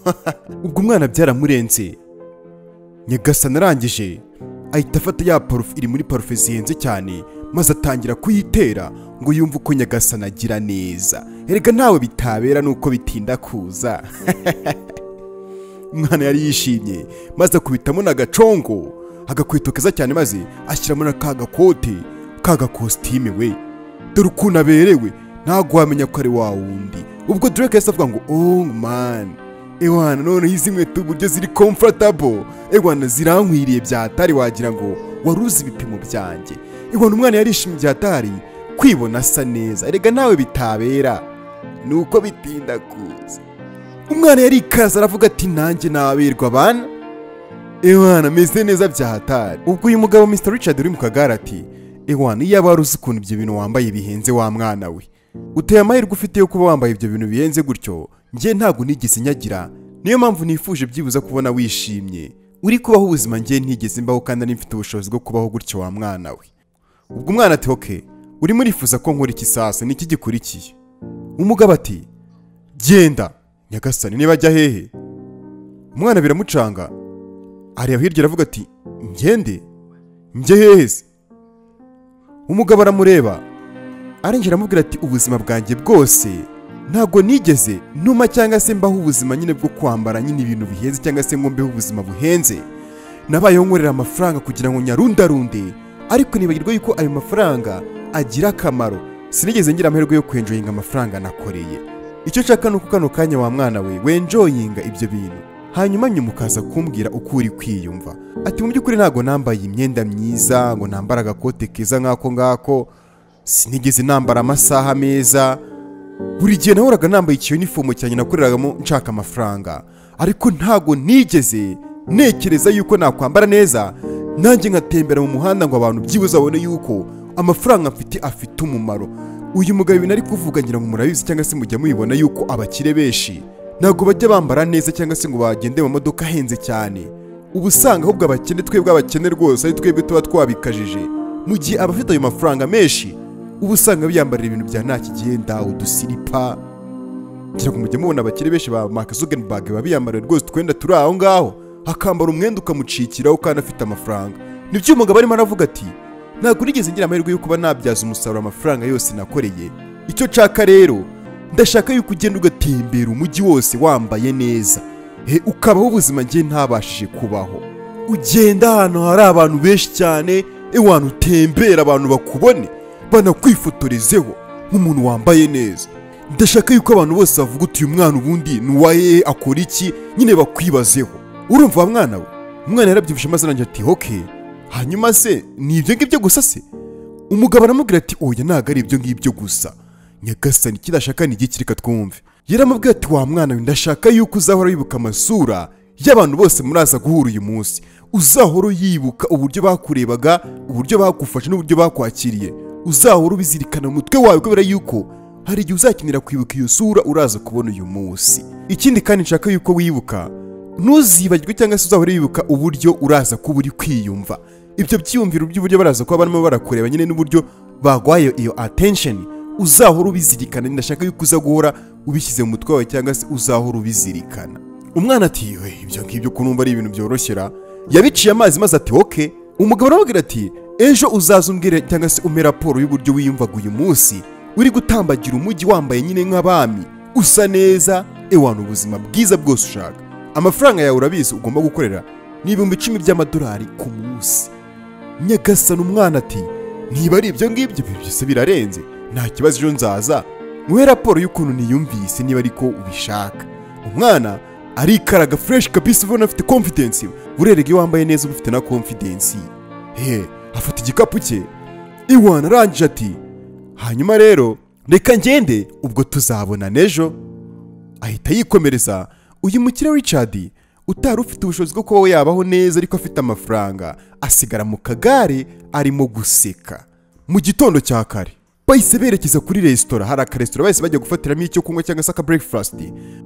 A: Ubwo umwana byaramurenze, nyagasani arangije ahita afata ya parufe iri muri parufe zihenze cyane, maze atangira kuyitera ngo yumve uko nyagasani agira neza. Erega ntawe bitabera nuko bitinda kuza. Umwana yari yishimye, maze akubitamo n'agacongo agakweto keza cyane, maze ashyiramo na kagakote kagakositime we, dore ukuntu aberewe ntabwo wamenya ko ari wa wundi. Ubwo Drake yahise avuga ngo oh man, ewana none izi nkweto uburyo ziri comfortable, ewana zirankwiriye byatari, wagira ngo waruzi ibipimo byanjye. Ewana umwana yarishimye byatari kwibona asa neza. Erega nawe bitabera nuko bitinda kuza. Umwana yarikaza aravuga ati nanjye naberwa bana, ewana meze neza bya hatari. Ubwo uyu mugabo Mr Richard uri mu kagare ati ewana iyo wari uzi ukuntu ibyo bintu wambaye bihenze wa mwana we, uteye amahirwe ufite yo kuba wambaye ibyo bintu bihenze gutyo, njye ntabwo nigeze nyagira, niyo mpamvu nifuje byibuza kubona wishimye uri kubaho ubuzima njye ntigeze mbaho kandi nari mfite ubushobozi bwo kubaho gutyo wa mwana we. Ubwo umwana ati okay, urimo urifuza ko nkora iki sasa, niki gikurikiye? Umugabo ati genda nyagasani, niba ajya hehe? Umwana biramucanga, areba hirya aravuga ati ngende njye hehe se? Umugabo aramureba arengera aramubwira ati ubuzima bwanjye bwose ntabwo nigeze ntuma cyangwa se mbaho ubuzima nyine bwo kwambara nyine ibintu bihenze cyangwa se ngo mbeho ubuzima buhenze, nabayeho nkorera amafaranga kugira ngo nyarundarunde, ariko nibagirwa yuko ayo mafaranga agira akamaro, sinigeze ngira amahirwe yo kwenjoyinga amafaranga nakoreye. Icyo nshaka ni uko kano kanya wa mwana we wenjoyinga ibyo bintu, hanyuma nyuma ukaza kumbwira uko uri kwiyumva. Ati mu by'ukuri ntabwo nambaye imyenda myiza ngo nambara agakote keza nk'ako ngako, sinigeze nambara amasaha meza, buri gihe nahoraga nambaye ikiyunifomu cyanjye nakoreragamo nshaka amafaranga, ariko ntabwo nigeze ntekereza yuko nakwambara neza nanjye nkatembera mu muhanda ngo abantu byibuze babone yuko amafaranga mfite afite umumaro. Uyu mugabo ibintu ari kuvuga ngira ngo murabizi cyangwa se mujya mubibona yuko abakire benshi ntabwo bajya bambara neza cyangwa se ngo bagende mu modoka ahenze cyane, ubu usanga ahubwo abakene twebwe abakene rwose ari twebwe tuba twabikajije, mu gihe abafite ayo mafaranga menshi ubu usanga biyambarira ibintu bya nta kigenda, udusiripa. Ngira ngo mujye mubona abakire benshi ba Mark Zuckerberg babiyambarira rwose utwenda turi aho ngaho, akambara umwenda ukamucikiraho kandi afite amafaranga. Nibyo umugabo arimo aravuga ati ntabwo nigeze ngira amahirwe yo kuba nabyaza umusaruro amafaranga yose nakoreye, icyo nshaka rero ndashaka yuko ugenda ugatembera umujyi wose wambaye neza, ukabaho ubuzima njye ntabashije kubaho, ugenda ahantu hari abantu benshi cyane, ewana utembera abantu bakubone banakwifotorezeho nk'umuntu wambaye neza. Ndashaka yuko abantu bose bavuga uti uyu mwana ubundi ni uwahe, akora iki, nyine bakwibazeho. Urumva wa mwana we? Umwana yarabyumvise maze arangije ati okay, hanyuma se ni ibyo ngibyo gusa se? Umugabo aramubwira ati oya ntabwo ari ibyo ngibyo gusa, nyagasani kidashaka ni igiki, reka twumve. Yaramubwira ati wa mwana we ndashaka yuko uzahora wibuka amasura y'abantu bose muraza guhura uyu munsi, uzahora yibuka uburyo bakurebaga, uburyo bakufashe n'uburyo bakwakiriye, uzahora ubizirikana mu mutwe wawe kubera yuko hari igihe uzakenera kwibuka iyo sura uraza kubona uyu munsi. Ikindi kandi nshaka yuko wibuka, ntuzibagirwe cyangwa se uzahora wibuka uburyo uraza kuba uri kwiyumva, ibyo byiyumviro by'uburyo baraza kuba barimo barakureba nyine n'uburyo bagwaye iyo attention, uzahora ubizirikana. Ndashaka yuko uza guhora ubishyize mu mutwe wawe cyangwa se uzahora ubizirikana. Umwana ati we ibyo ngibyo kunumva ari ibintu byoroshyera, yabiciye amazi maze ati okay. Umugabo aramubwira ati ejo uzaza umbwire cyangwa se umpe raporo y'uburyo wiyumvaga uyu munsi uri gutambagira umujyi wambaye nyine nk'abami, usa neza, ewana ubuzima bwiza bwose ushaka, amafaranga yawe urabizi ugomba gukorera ni 10,000 by'amadolari ku munsi. Nyagasani umwana ati niba ari ibyo ngibyo byose birarenze, nta kibazo ejo nzaza muhe raporo y'ukuntu niyumvise niba ariko ubishaka. Umwana arikaraga fresh kabisa, ubona afite confidence, burerega iyo wambaye neza uba ufite na confidence. Afata igikapu cye iwana arangije ati hanyuma rero reka ngende ubwo tuzabona n'ejo. Ahita yikomereza. Uyu mukire Richard utari ufite ubushobozi bwo kuba yabaho neza ariko afite amafaranga, asigara mu kagare arimo guseka. Mu gitondo cya kare bahise berekeza kuri resitora, hari akaresitora bahise bajya gufatiramo icyo kunywa cyangwa se aka breakfast.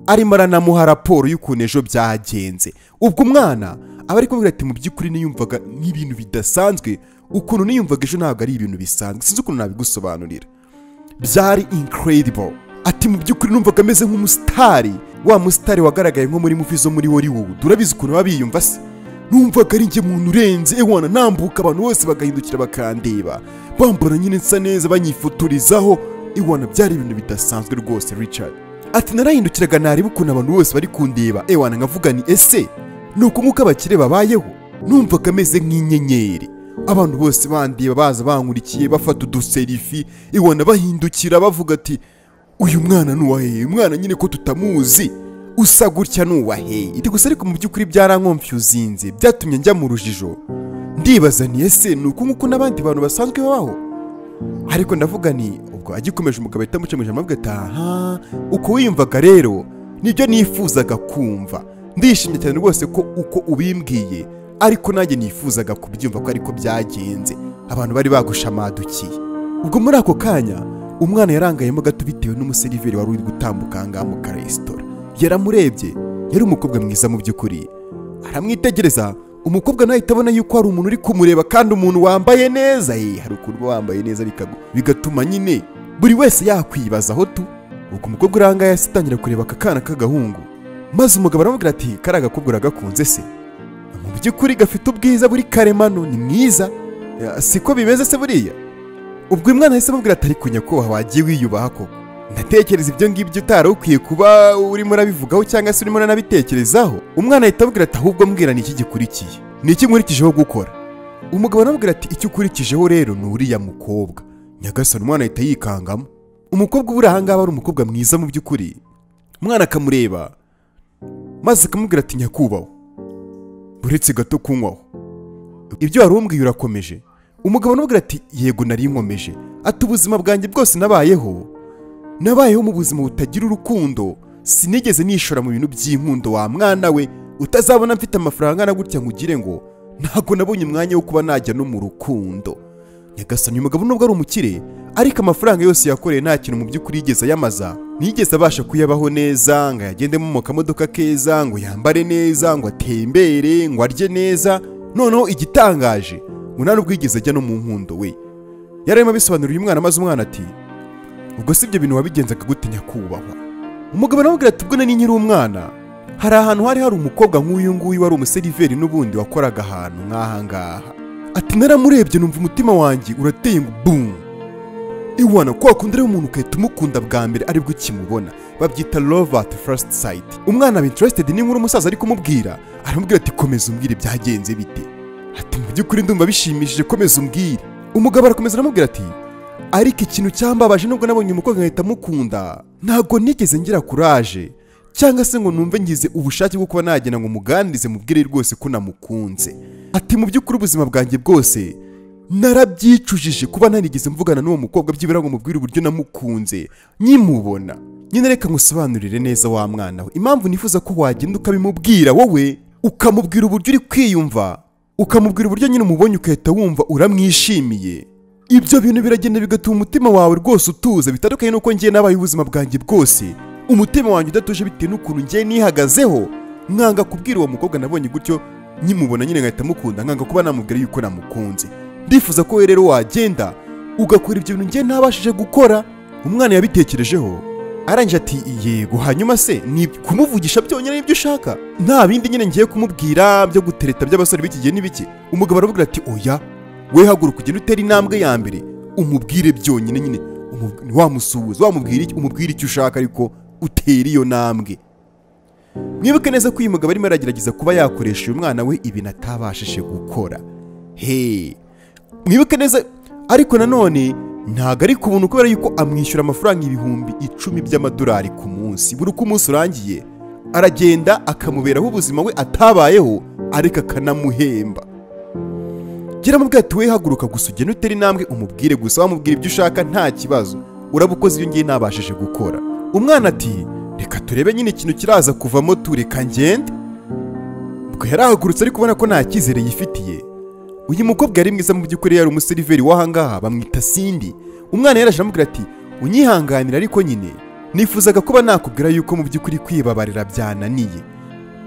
A: Arimo aranamuha raporo y'ukuntu ejo byagenze. Ubwo umwana aba ari kumubwira ati mu by'ukuri niyumvaga nk'ibintu bidasanzwe, ukuntu niyumvaga ejo ntabwo ari ibintu bisanzwe, sinzi ukuntu nabigusobanurira, byari incredible. Ati mu by'ukuri numvaga ameze nk'umusitari, wa musitari wagaragaye nko muri movie zo muri Hollywood, urabizi ukuntu baba biyumva se, numvaga ari njye muntu urenze, ewana nambuka abantu bose bagahindukira bakandeba, bambona nyine nsa neza banyifotorezaho, ewana byari ibintu bidasanzwe rwose Richard. Ati narahindukiraga nareba ukuntu abantu bose bari kundeba, ewana nkavuga ni ese nuko nk'uko abakire babayeho, numvaga ameze nk'inyenyeri, abantu bose bandeba baza bankurikiye bafata uduserifi, ewana bahindukira bavuga ati uyu mwana ni uwahehe, umwana nyine ko tutamuzi usa gutya ni uwahehe. Iti gusa ariko mu by'ukuri byarankonfyuzinze, byatumye njya mu rujijo, ndibaza ni ese ni uko nk'uko n'abandi bantu basanzwe babaho. Ariko ndavuga ni ubwo agikomeje umugabo ahita amuca mu ijambo avuga ati aha uko wiyumvaga rero Nibyo nifuzaga kumva. Ndishimye cyane rwose ko uko ubimbwiye ariko nanjye nifuzaga kubyumva ko ariko byagenze. Abantu bari bagushamadukiye. Ubwo muri ako kanya umwana yarangayemo gato bitewe n'umuseriveri wari uri gutambuka ngaha mu karesitora. Yaramurebye, yari umukobwa mwiza mu by'ukuri. Aramwitegereza, umukobwa nawe ahita abona yuko hari umuntu uri kumureba kandi umuntu wambaye neza. Hari ukuntu wambaye neza bigatuma nyine buri wese yakwibazaho tu. Ubwo umukobwa urangaye atangira kureba aka kana k'agahungu, maze umugabo aramubwira ati kari agakobwa uragakunze se? Mu by'ukuri gafite ubwiza buri karemano, ni mwiza, siko bimeze se buriya? Ubwo uyu mwana yahise amubwira ati ariko nyakubahwa wagiye wiyubaha koko, ndatekereza ibyo ngibyo utari ukwiye kuba urimo urabivugaho cyangwa se urimo uranabitekerezaho. Umwana ahita amubwira ati ahubwo mbwira ni iki gikurikiye, ni iki nkurikijeho gukora? Umugabo aramubwira ati icyo ukurikijeho rero ni uriya mukobwa. Nyagasani, umwana ahita yikangamo. Umukobwa ubura aha ngaha ari umukobwa mwiza mu by'ukuri. Umwana akamureba maze akamubwira ati nyakubahwa uretse gato kunywaho, ibyo wari umbwiye urakomeje? Umugabo aramubwira ati yego nari nkomeje, ati ubuzima bwanjye bwose nabayeho mu buzima butagira urukundo, sinigeze nishora mu bintu by'inkundo wa mwana we, utazabona mfite amafaranga na gutya nkugire ngo ntabwo nabonye umwanya wo kuba najya no mu rukundo. Nyagasani, umugabo nubwo ari umukire ariko amafaranga yose yakoreye nta kintu mu by'ukuri yigeze ayamaza, ntiyigeze abasha kuyabaho neza ngo ayagendemo mu kamodoka keza, ngo yambare neza, ngo atembere, ngo arye neza. Noneho igitangaje ngo nta nubwo yigeze ajya no mu nkundo we. Yararimo abisobanurira uyu mwana, maze umwana ati ubwo si ibyo bintu wabigenzaga gute nyakubahwa? Umugabo aramubwira ati ubwo nari nkiri umwana hari ahantu hari umukobwa nk'uyu nguyu wari umuseriveri n'ubundi wakoraga ahantu nk'aha ngaha. Ati naramurebye numva umutima wanjye urateye ngo boom. Iwana kwa kundi rero umuntu ukahita umukunda bwa mbere aribwo ukimubona, babyita love at first sight. Umwana aba interested n'inkuru umusaza ari kumubwira, aramubwira ati komeza umbwire byagenze bite. Ati mu by'ukuri ndumva bishimishije, komeza umbwire. Umugabo arakomeza aramubwira ati ariko ikintu cyambabaje nubwo nabonye umukobwa nkahita mukunda, ntabwo nigeze ngira courage cyangwa se ngo numve ngize ubushake bwo kuba nagenda ngo muganirize mubwire rwose ko namukunze. Ati mu by'ukuri ubuzima bwanjye bwose narabyicujije kuba ntarigeze mvugana n'uwo mukobwa byibura ngo mubwire uburyo namukunze nkimubona. Nyine reka ngusobanurire neza wa mwana we, impamvu nifuza ko wagenda ukabimubwira wowe, ukamubwira uburyo uri kwiyumva, ukamubwira uburyo nyine umubonye ukahita wumva uramwishimiye. Ibyo bintu biragenda bigatuma umutima wawe rwose utuza, bitandukanye n'uko ngiye nabaye ubuzima bwanjye bwose umutima wanjye udatuje bitewe n'ukuntu ngiye nihagazeho, nkanga kubwira uwo mukobwa nabonye gutyo nkimubona nyine nkahita mukunda, nkanga kuba namubwira yuko namukunze. Ndifuza ko rero wagenda ugakora ibyo bintu ngiye ntabashije gukora. Umwana yabitekerejeho arangije ati yego, hanyuma se ni kumuvugisha byonyine nibyo ushaka, nta bindi nyine ngiye kumubwira byo gutereta by'abasore b'iki gihe n'ibiki? Umugabo aravuga ati oya, we haguruka ugende utere intambwe ya mbere umubwire byonyine nyine, wamusuhuza wamubwira iki, umubwire icyo ushaka ariko utere iyo ntambwe. Mwibuke neza ko uyu mugabo arimo aragerageza kuba yakoresha uyu mwana we ibintu atabashije gukora. Mwibuke neza ariko nanone ntago ari ku buntu kubera yuko amwishyura amafaranga 10,000 by'amadolari ku munsi. Buri uko umunsi urangiye aragenda akamuberaho ubuzima we atabayeho ariko akanamuhemba. Gira mubwira ati we haguruka gusa ugende utere intambwe umubwire gusa, wamubwira ibyo ushaka nta kibazo, urabukoze ibyo ngiye nabashije gukora. Umwana ati reka turebe nyine ikintu kiraza kuvamo, tureka ngende. Ubwo yarahagurutse ariko ubona ko nta cyizere yifitiye. Uyu mukobwa yari mwiza mu by'ukuri, yari umuseriveri w'ahangaha bamwita Cindy. Umwana yaraje aramubwira ati unyihanganira ariko nyine nifuzaga kuba nakubwira yuko mu by'ukuri kwibabarira byananiye.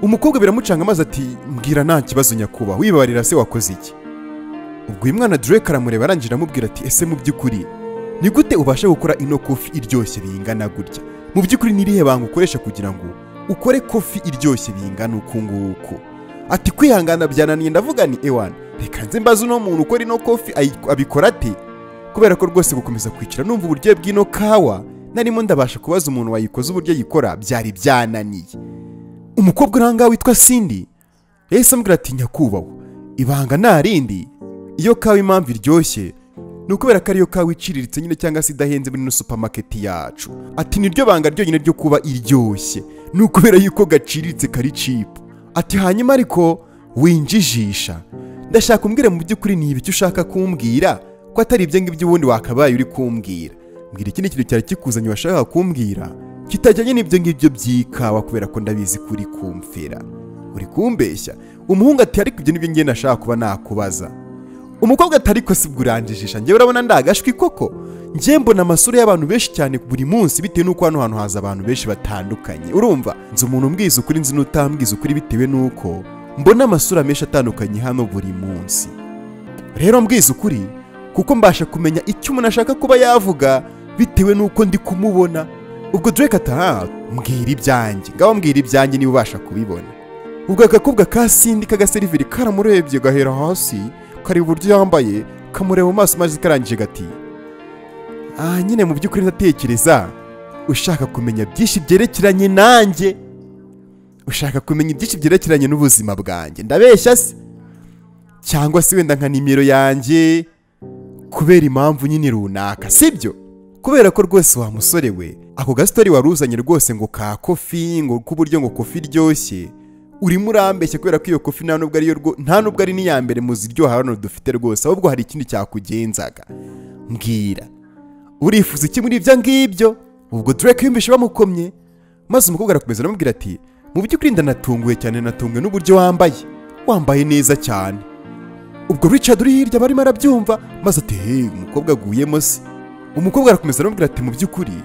A: Umukobwa biramucanga maze ati mbwira nta kibazo nyakubahwa, wibabarira se wakoze iki? Ubwo uyu mwana Drake aramureba arangije aramubwira ati ese mu by'ukuri ni gute ubasha gukora ino kofi iryoshye bingana gutya? Mu by'ukuri ni irihe banga ukoresha kugira ngo ukore kofi iryoshye bingana uku nguku? Ati kwihangana byananiye, ndavuga ni ewana reka nze mbaze uno muntu ukora ino kofi abikora ate, kubera ko rwose gukomeza kwicara numva uburyo bw'ino kawa narimo ndabasha kubaza umuntu wayikoze uburyo yikora byari byananiye. Umukobwa uranga witwa Cindy yahise amubwira ati nyakubahwa ibanga nta rindi, iyo kawa impamvu iryoshye ni ukubera ko ariyo kawa iciriritse nyine cyangwa se idahenze muri no supermarket yacu. Ati niryo banga ryonyine ryo kuba iryoshye ni ukubera yuko gaciriritse kari cheap. Ati hanyuma ariko winjijisha, ndashaka umbwire mu by'ukuri ni ibiki ushaka kumbwira ko atari ibyo ngibyo ubundi wakabaye uri kumbwira. Mbwira ikindi kintu cyari kikuzanye washakaga kumbwira Kitajyanye n'ibyo ngibyo by'ikawa, kubera ko ndabizi kuri kumfera, uri kumbeshya. Umuhungu ati ariko ibyo nibyo ngiye nashaka kuba nakubaza. Umukobwa ati ariko si bwo uranjijisha, njyewe urabona ndagashwi koko? Njye mbona amasura y'abantu benshi cyane buri munsi, bitewe n'uko hano hantu haza abantu benshi batandukanye. Urumva nzi umuntu umbwiza ukuri, nzi n'utambwiza ukuri, bitewe n'uko mbona amasura menshi atandukanye hano buri munsi. Rero mbwiza ukuri kuko mbasha kumenya icyo umuntu ashaka kuba yavuga bitewe n'uko ndi kumubona. Ubwo Drake ati aha, mbwira ibyanjye, ngaho mbwira ibyanjye niba ubasha kubibona. Ubwo agakobwa ka Cindy k'agaseriveri karamurebye gahera hasi, kareba uburyo yambaye, kamureba mu maso, maze karangije gati ah nyine mu by'ukuri ndatekereza ushaka kumenya byinshi byerekeranye nanjye, ushaka kumenya byinshi byerekeranye n'ubuzima bwanjye, ndabeshya se? Cyangwa se wenda nka nimero yanjye kubera impamvu nyine runaka, sibyo? Kubera ko rwose wa musore we, ako gasitori waruzanye rwose ngo ka kofi, ngo k'uburyo ngo kofi iryoshye, urimo urambeshya, kubera ko iyo kofi nta nubwo ariyo, nta nubwo ari n'iya mbere mu ziryoha hano dufite rwose, ahubwo hari ikindi cyakugenzaga. Mbwira urifuza iki muri ibyo ngibyo? Ubwo Drake yumvishe bamukomye, maze umukobwa arakomeza aramubwira ati mu by'ukuri ndanatunguwe cyane, natunguwe n'uburyo wambaye, wambaye neza cyane. Ubwo Richard uri hirya barimo arabyumva, maze ati hey, umukobwa aguyemo se. Umukobwa arakomeza aramubwira ati mu by'ukuri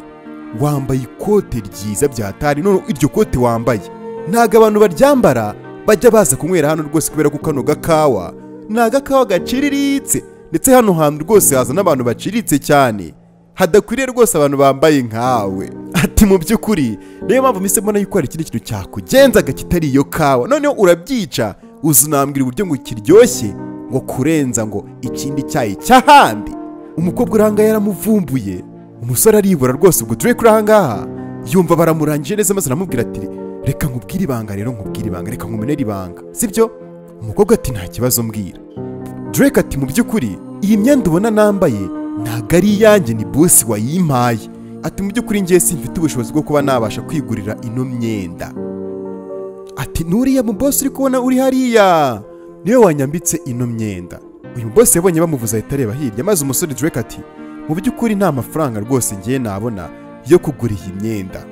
A: wambaye ikote ryiza byatari, none iryo kote wambaye ntago abantu baryambara bajya baza kunywera hano rwose, kubera ko kano gakawa ni agakawa gaciriritse, ndetse hano hantu rwose haza n'abantu baciriritse cyane, hadakwiriye rwose abantu bambaye nkawe. Ati mu by'ukuri niyo mpamvu mpise mbona yuko hari ikindi kintu cyakugenzaga kitari iyo kawa, noneho urabyica uzunambwira uburyo ngo kiryoshye ngo kurenza ngo ikindi cyayi cy'ahandi. Umukobwa uranga yaramuvumbuye, umusore aribura rwose. Ubwo Drake urahangaha yumva baramurangije neza, maze aramubwira ati reka nkubwire ibanga rero, nkubwire ibanga, reka nkumenere ibanga, sibyo? Umukobwa ati nta kibazo mbwira. Drake ati mu by'ukuri iyi myenda ubona nambaye ntago ari iyanjye, ni boss wayimpaye. Ati mu by'ukuri ngiye simfite ubushobozi bwo kuba nabasha kwigurira ino myenda. Ati nuriya mu boss uri kubona uri hariya niwe wanyambitse ino myenda. Uyu boss yabonye bamuvuza ahita areba hirya, maze umusore Drake ati mu by'ukuri nta mafaranga rwose ngiye nabona yo kugura iyi myenda.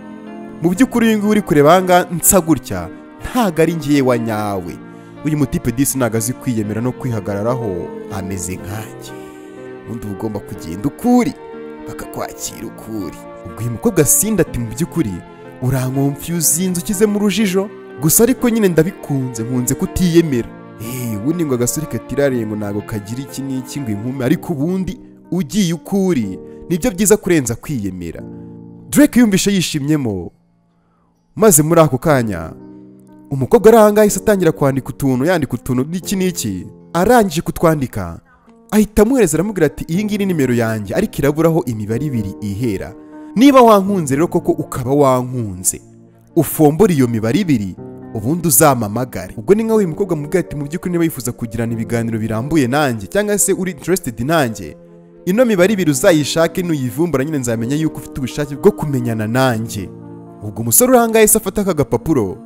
A: Mu by'ukuri uyu nguyu uri kureba aha nsa gutya ntago ari ngiye wa nyawe. Uyu mutipe disi ntago azi kwiyemera no kwihagararaho, ameze nkanjye. Ubundi uba ugomba kugenda ukuri bakakwakira ukuri. Ubwo uyu mukobwa Cindy ati mu by'ukuri urankonfyuza, ukize mu rujijo gusa, ariko nyine ndabikunze, nkunze kutiyemera. Ubundi ngo agasore katirariye ngo ntago kagira iki n'iki ngo inkumi, ariko ubundi ugiye ukuri nibyo byiza kurenza kwiyemera. Drake yumvishe yishimyemo, maze muri ako kanya umukobwa arahanga ahise atangira kwandika utuntu, yandika utuntu n'iki n'iki. Arangije kutwandika ahita amuhereza aramubwira ati iyi ngiyi ni nimero yanjye, ariko iraburaho imibare ibiri ihera. Niba wankunze rero koko ukaba wankunze, ufombora iyo mibare ibiri ubundi uzamamagare. Ubwo ni nka uyu mukobwa mubwira ati mu by'ukuri niba yifuza kugirana ibiganiro birambuye nanjye, cyangwa se uri interested nanjye, ino mibare ibiri uzayishake, nuyivumbura nyine nzamenya yuko ufite ubushake bwo kumenyana nanjye. Ubwo umusore urangaye se afata aka gapapuro,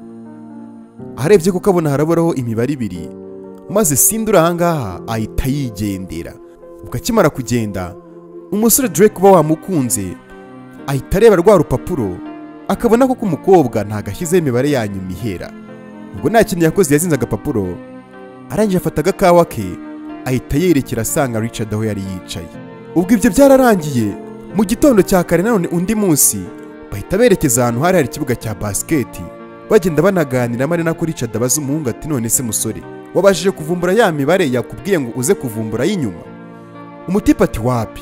A: arebye ko kabona haraburaho imibare ibiri, maze Cindy urahangaha ahita yigendera. Ubwo akimara kugenda, umusore Drake uba wamukunze ahita areba rwa rupapuro, akabona ko umukobwa ntagashyizeho imibare yanyuma ihera. Ubwo nta kintu yakoze, yazinze agapapuro, arangije afata agakawa ke ahita yerekera asanga Richard aho yari yicaye. Ubwo ibyo byararangiye, mu gitondo cya kare nanone undi munsi bahita berekeza ahantu hari hari ikibuga cya basiketi, bagenda banaganira, ari nako Richard abaza umuhungu ati none se musore wabashije kuvumbura ya mibare yakubwiye ngo uze kuvumbura y'inyuma? Umutipe ati wapi,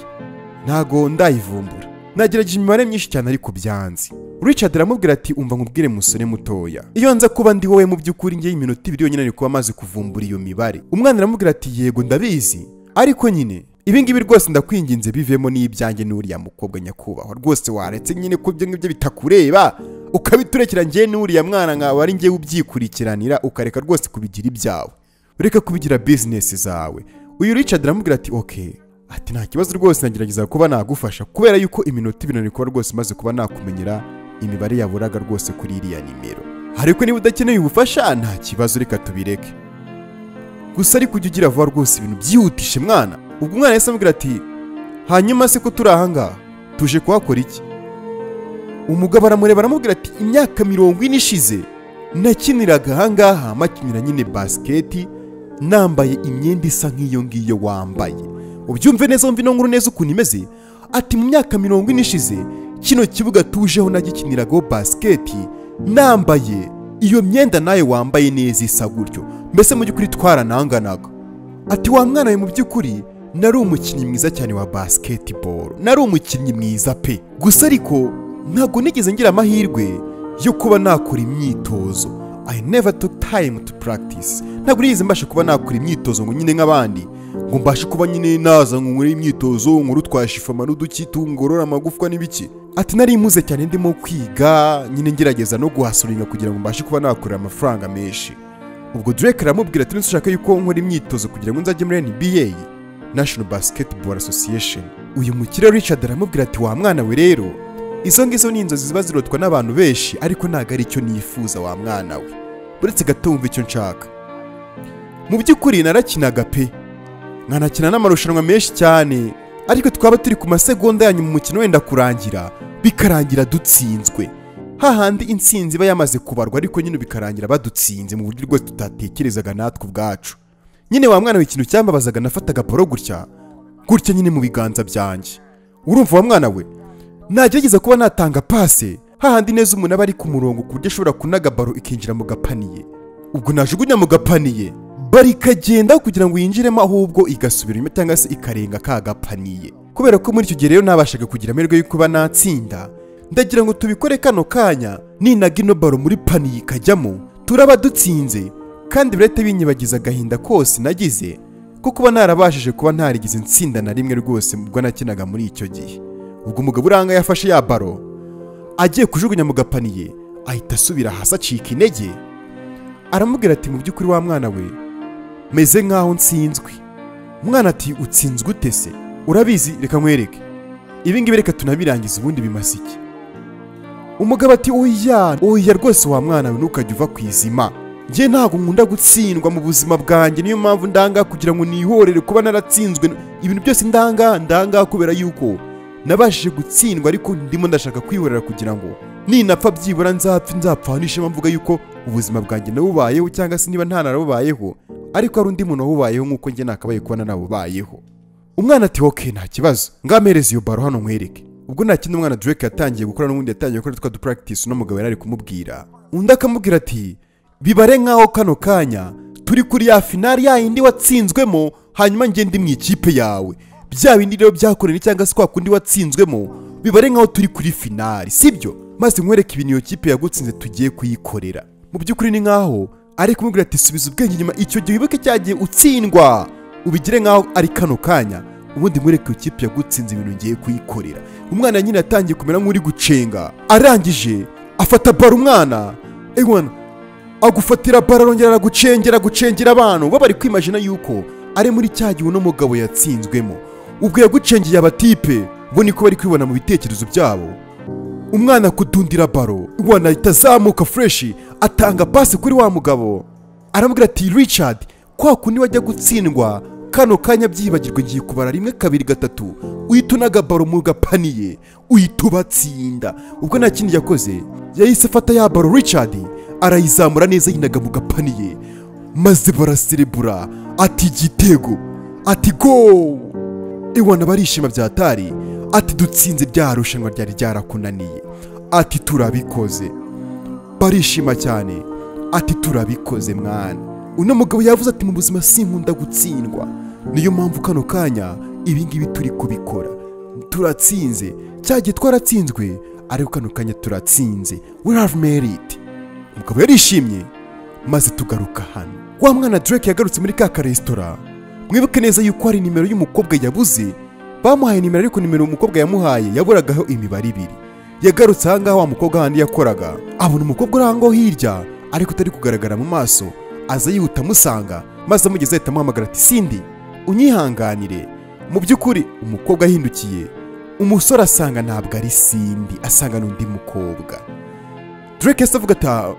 A: ntago ndayivumbura, nagerageje imibare myinshi cyane ariko byanze. Richard aramubwira ati umva nkubwire musore mutoya, iyo nza kuba ndi wowe mu by'ukuri ngiye iminota ibiri yonyine kuba maze kuvumbura iyo mibare. Umwana aramubwira ati yego ndabizi, ariko nyine ibi ngibi rwose ndakwinginze bivemo n'ibyanjye n'uriya mukobwa nyakubahwa, rwose waretse nyine ko ibyo ngibyo bitakureba ukabiturekera ngiye n'uriya mwana nkawe ari ngiye ubyikurikiranira, ukareka rwose kubigira ibyawe, ureka kubigira business zawe. Uyu Richard aramubwira ati okay, ati nta kibazo rwose nagerageza kuba nagufasha, kubera yuko iminota ibiri nari kuba rwose maze kuba nakumenyera imibare yaburaga rwose kuri iriya nimero, ariko niba udakeneye ubufasha nta kibazo reka tubireke, gusa ariko ujye ugira vuba rwose ibintu byihutishe mwana. Ubwo umwana yahise amubwira ati hanyuma se ko turi aha ngaha tuje kuhakora iki? Umugabo aramureba aramubwira ati imyaka 40 ishize nakiniraga ahangaha, makinira nyine basiketi, nambaye imyenda isa nk'iyo ngiyo wambaye. Ubyumve neza, wumve ino nkuru neza ukuntu imeze. Ati mu myaka 40 ishize kino kibuga tujeho nagikiniragaho basiketi, nambaye iyo myenda nawe wambaye neza isa gutyo, mbese mu by'ukuri twarananganaga. Ati wa mwana we, mu by'ukuri nari umukinnyi mwiza cyane wa basketball, nari umukinnyi mwiza pe, gusa ariko ntabwo nigeze ngira amahirwe yo kuba nakora imyitozo. I never took time to practice. Ntabwo nigeze mbasha kuba nakora imyitozo ngo nyine nk'abandi, ngo mbashe kuba nyine naza ngo nkore imyitozo, nkuru twashifama n'uduki tungorora amagufwa n'ibiki. Ati nari mpuze cyane ndimo kwiga nyine ngerageza no guhasuringa kugira ngo mbashe kuba nakorera amafaranga menshi. Ubwo Drake aramubwira ati nshaka yuko nkora imyitozo kugira ngo nzajye muri NBA, National Basketball Association. Uyu mukire Richard aramubwira ati wa mwana we rero, izo ngizo ni inzozi ziba zirotwa n'abantu benshi, ariko ntabwo ari icyo nifuza wa mwana we. Uretse gato wumva icyo nshaka. Mu by'ukuri narakinaga pe, nkanakina n'amarushanwa menshi cyane, ariko twaba turi ku masegonda yanyu mu mukino wenda kurangira, bikarangira dutsinzwe. Hahandi intsinzi iba yamaze kubarwa, ariko nyine bikarangira badutsinze mu buryo rwose tutatekerezaga natwe ubwacu. Nyine wa mwana we, ikintu cyambabazaga, nafataga baro gutya gutya nyine mu biganza byanjye. Urumva wa mwana we, nagerageza kuba natanga pase hahandi neza umuntu aba ari ku murongo ku buryo ashobora kunaga baro ikinjira mu gapaniye. Ubwo najugunya mu gapaniye, bari ikagenda kugira ngo yinjiremo, ahubwo igasubira inyuma cyangwa se ikarenga ka gapaniye. Kubera ko muri icyo gihe rero nabashaga kugira amahirwe yo kuba natsinda, ndagira ngo tubikore kano kanya, ninaga ino baro muri paniye ikajyamo, turaba dutsinze, kandi birahita binyibagiza agahinda kose nagize ko kuba narabashije kuba ntarigeze nsinda na rimwe rwose ubwo nakinaga muri icyo gihe. Ubwo umugabo uranga yafashe ya baro agiye kujugunya mu gapaniye, ahita asubira hasi acika intege. Aramubwira ati mu by'ukuri wa mwana we, meze nkaho nsinzwe. Umwana ati utsinzwe ute se? Urabizi, reka nkwereke ibi ngibi, reka tunabirangize ubundi bimaze iki. Umugabo ati oya oya rwose wa mwana we, ntukajya uva ku izima, njye ntabwo nkunda gutsindwa mu buzima bwanjye, niyo mpamvu ndanga kugira ngo nihorere kuba naratsinzwe ibintu byose, ndanga kubera yuko nabashije gutsindwa, ariko ndimo ndashaka kwihorera kugira ngo ninapfa byibura nzapfa nishema mvuga yuko ubuzima bwanjye nabubayeho, cyangwa se niba ntanarabubayeho ariko hari undi muntu wabubayeho nk'uko njye nakabaye kuba narabubayeho. Umwana ati okay nta kibazo, ngamereze iyo baro hano nkwereke. Ubwo nta kindi umwana Drake yatangiye gukora, n'ubundi yatangiye gukora twa practice uno mugabo yari ari kumubwira. Undi akamubwira ati bibare nkaho kano kanya turi kuri ya finali ya yindi watsinzwemo, hanyuma njye ndi mu ikipe yawe, bya bindi rero byakorera cyangwa se kwa kundi watsinzwemo, bibare nkaho turi kuri finali, sibyo? Maze nkwereke ibintu iyo kipe yagutsinze tugiye kuyikorera. Mu by'ukuri ni nkaho ari kumubwira ati subiza ubwenge inyuma, icyo gihe wibuke cyagiye utsindwa, ubigire nkaho ari kano kanya, ubundi nkwereke iyo kipe yagutsinze ibintu ngiye kuyikorera. Umwana nyine yatangiye kumera nk'uri gucenga, arangije afata baro umwana ewana agufatira baro, arongera aragucengera gucengera abantu bo bari kwimagina yuko ari muri cya gihe uno mugabo yatsinzwemo. Ubwo yagucengeye abatipe bo niko bari kwibona mu bitekerezo byabo. Umwana kudundira baro, umwana ahita azamuka fresh, atanga pasi kuri wa mugabo, aramubwira ati Richard, kwa kundi wajya gutsindwa kano kanya byibagirwe, ngiye kubara 1 2 3, uhita unaga baro mu gapaniye uhita ubatsinda. Ubwo nta kindi yakoze, yahise afata ya baro Richard arayizamura neza yinaga mu gapaniye, maze baraserebura ati igitego, ati go. Ewana barishima byatari, ati dutsinze rya rushanwa ryari ryarakunaniye, ati turabikoze. Barishima cyane, ati turabikoze mwana. Uno mugabo yavuze ati mu buzima sinkunda gutsindwa, niyo mpamvu kano kanya ibi ngibi turi kubikora, turatsinze, cyagiye twaratsinzwe ariko kano kanya turatsinze, we have made it. Umugabo yarishimye. Maze tugaruka hano, wa mwana Drake yagarutse muri ka resitora. Mwibuke neza yuko hari nimero y'umukobwa yabuze, bamuhaye nimero ariko nimero umukobwa yamuhaye yaburagaho imibare 2. Yagarutse aha ngaha wa mukobwa handi yakoraga, abona umukobwa uri aho hirya ariko utari kugaragara mu maso, aza yihuta amusanga, maze amugeze ahita amuhamagara ati Cindy unyihanganire. Mu by'ukuri umukobwa ahindukiye, umusore asanga ntabwo ari Cindy, asanga n'undi mukobwa. Drake avuga ati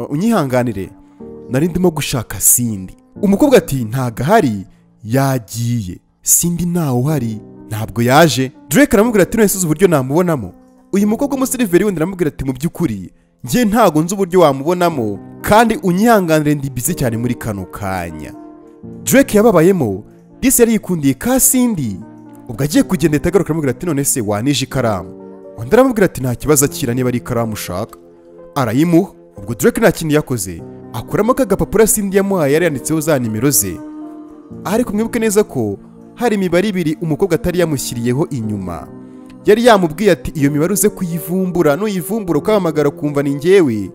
A: unyihanganire, nari ndimo gushaka Cindy. Umukobwa ati ntago ahari, yagiye. Cindy ntawe uhari, ntabwo yaje. Drake aramubwira ati none se uburyo namubonamo? Uyu mukobwa w'umuseriveri wundi aramubwira ati mu by'ukuri njye ntago nzi uburyo wamubonamo kandi unyihanganire ndi busy cyane muri kano kanya. Drake yababayemo disi yari yikundiye ka Cindy. Ubwo agiye kugenda ahita agaruka aramubwira ati none se wanije ikaramu? Undi aramubwira ati nta kibazo akira niba ari ikaramu ushaka. Arayimuha. Ubwo Drake nta kindi yakoze, akuramo kagapapuro Cindy yamuhaye yari yanditseho za nimero ze. Ariko mwibuke neza ko hari imibare ibiri umukobwa atari yamushyiriyeho inyuma. Yari yamubwiye ati iyo mibare uze kuyivumbura, nuyivumbura ukahamagara kumva ni njyewe,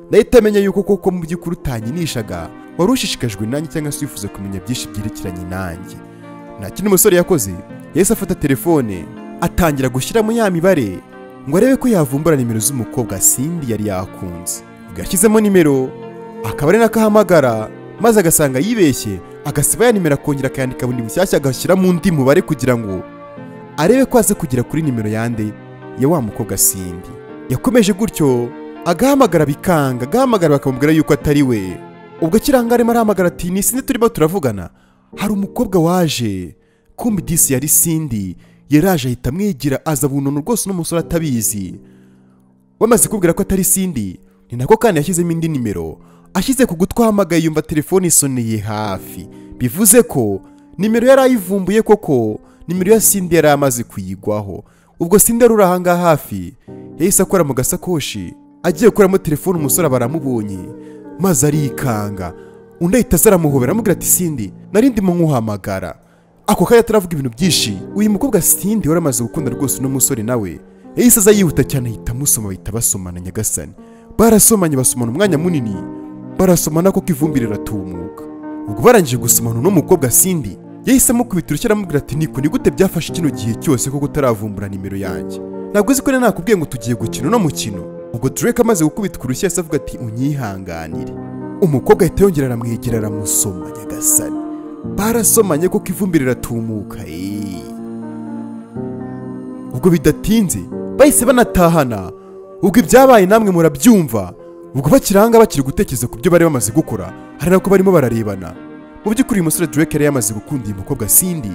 A: ndahita amenya yuko koko mu by'ukuri utanyinishaga, wari ushishikajwe nanjye cyangwa se wifuza kumenya byinshi byerekeranye nanjye. Nta kindi umusore yakoze, yahise afata telefone atangira gushyiramo ya mibare ngo arebe ko yavumbura nimero z'umukobwa Cindy yari yakunze. Ubwo yashyizemo nimero akaba ari nako ahamagara, maze agasanga yibeshye, agasiba ya nimero akongera akayandika bundi bushyashya agashyiramo undi mubare kugira ngo arebe ko aze kugera kuri nimero yande ya wa mukobwa Cindy. Yakomeje gutyo agahamagara bikanga, agahamagara bakamubwira yuko atari we. Ubwo kiranga arimo arahamagara ati ni Cindy turimo turavugana, hari umukobwa waje. Kumbi disi yari Cindy, yaraje ahita amwigira aza bununu rwose n'umusore atabizi. Bamaze kubwira ko atari Cindy, ni nako kandi yashyizemo indi nimero, ashyize ku gutwi ahamagaye yumva telefone isoneye hafi. Bivuze ko nimero yari ayivumbuye koko, nimero ya Cindy yari amaze kuyigwaho. Ubwo Cindy ari ahangaha hafi, yahise akora mu gasakoshi agiye gukuramo telefone, umusore baramubonye maze arikanga. Undi ahita aza aramuhobera aramubwira ati Cindy nari ndimo nkuhamagara. Ako kanya ataravuga ibintu byinshi, uyu mukobwa Cindy wari amaze gukunda rwose uno musore nawe yahise aza yihuta cyane ahita amusoma, bahita basomana. Nyagasani, barasomanye basomana umwanya munini, barasomana koko ivumbi riratumuka. Ubwo barangije gusomana uno mukobwa Cindy yahise amukubita urushyi aramubwira ati niko ni gute byafashe kino gihe cyose koko utaravumbura nimero yanjye? Ntabwo uzi ko nakubwiye ngo tugiye gukina uno mukino? Ubwo Drake amaze gukubita urushyi yahise avuga ati unyihanganire. Umukobwa ahita yongera aramwegera aramusoma. Nyagasani, barasomanye koko ivumbi riratumuka. Ubwo bidatinze bahise banatahana. Ubwo ibyabaye namwe murabyumva. Ubwo bakiranga bakiri gutekereza ku byo bari bamaze gukora, hari nako barimo bararebana. Mu by'ukuri uyu musore Drake yari yamaze gukunda uyu mukobwa Cindy,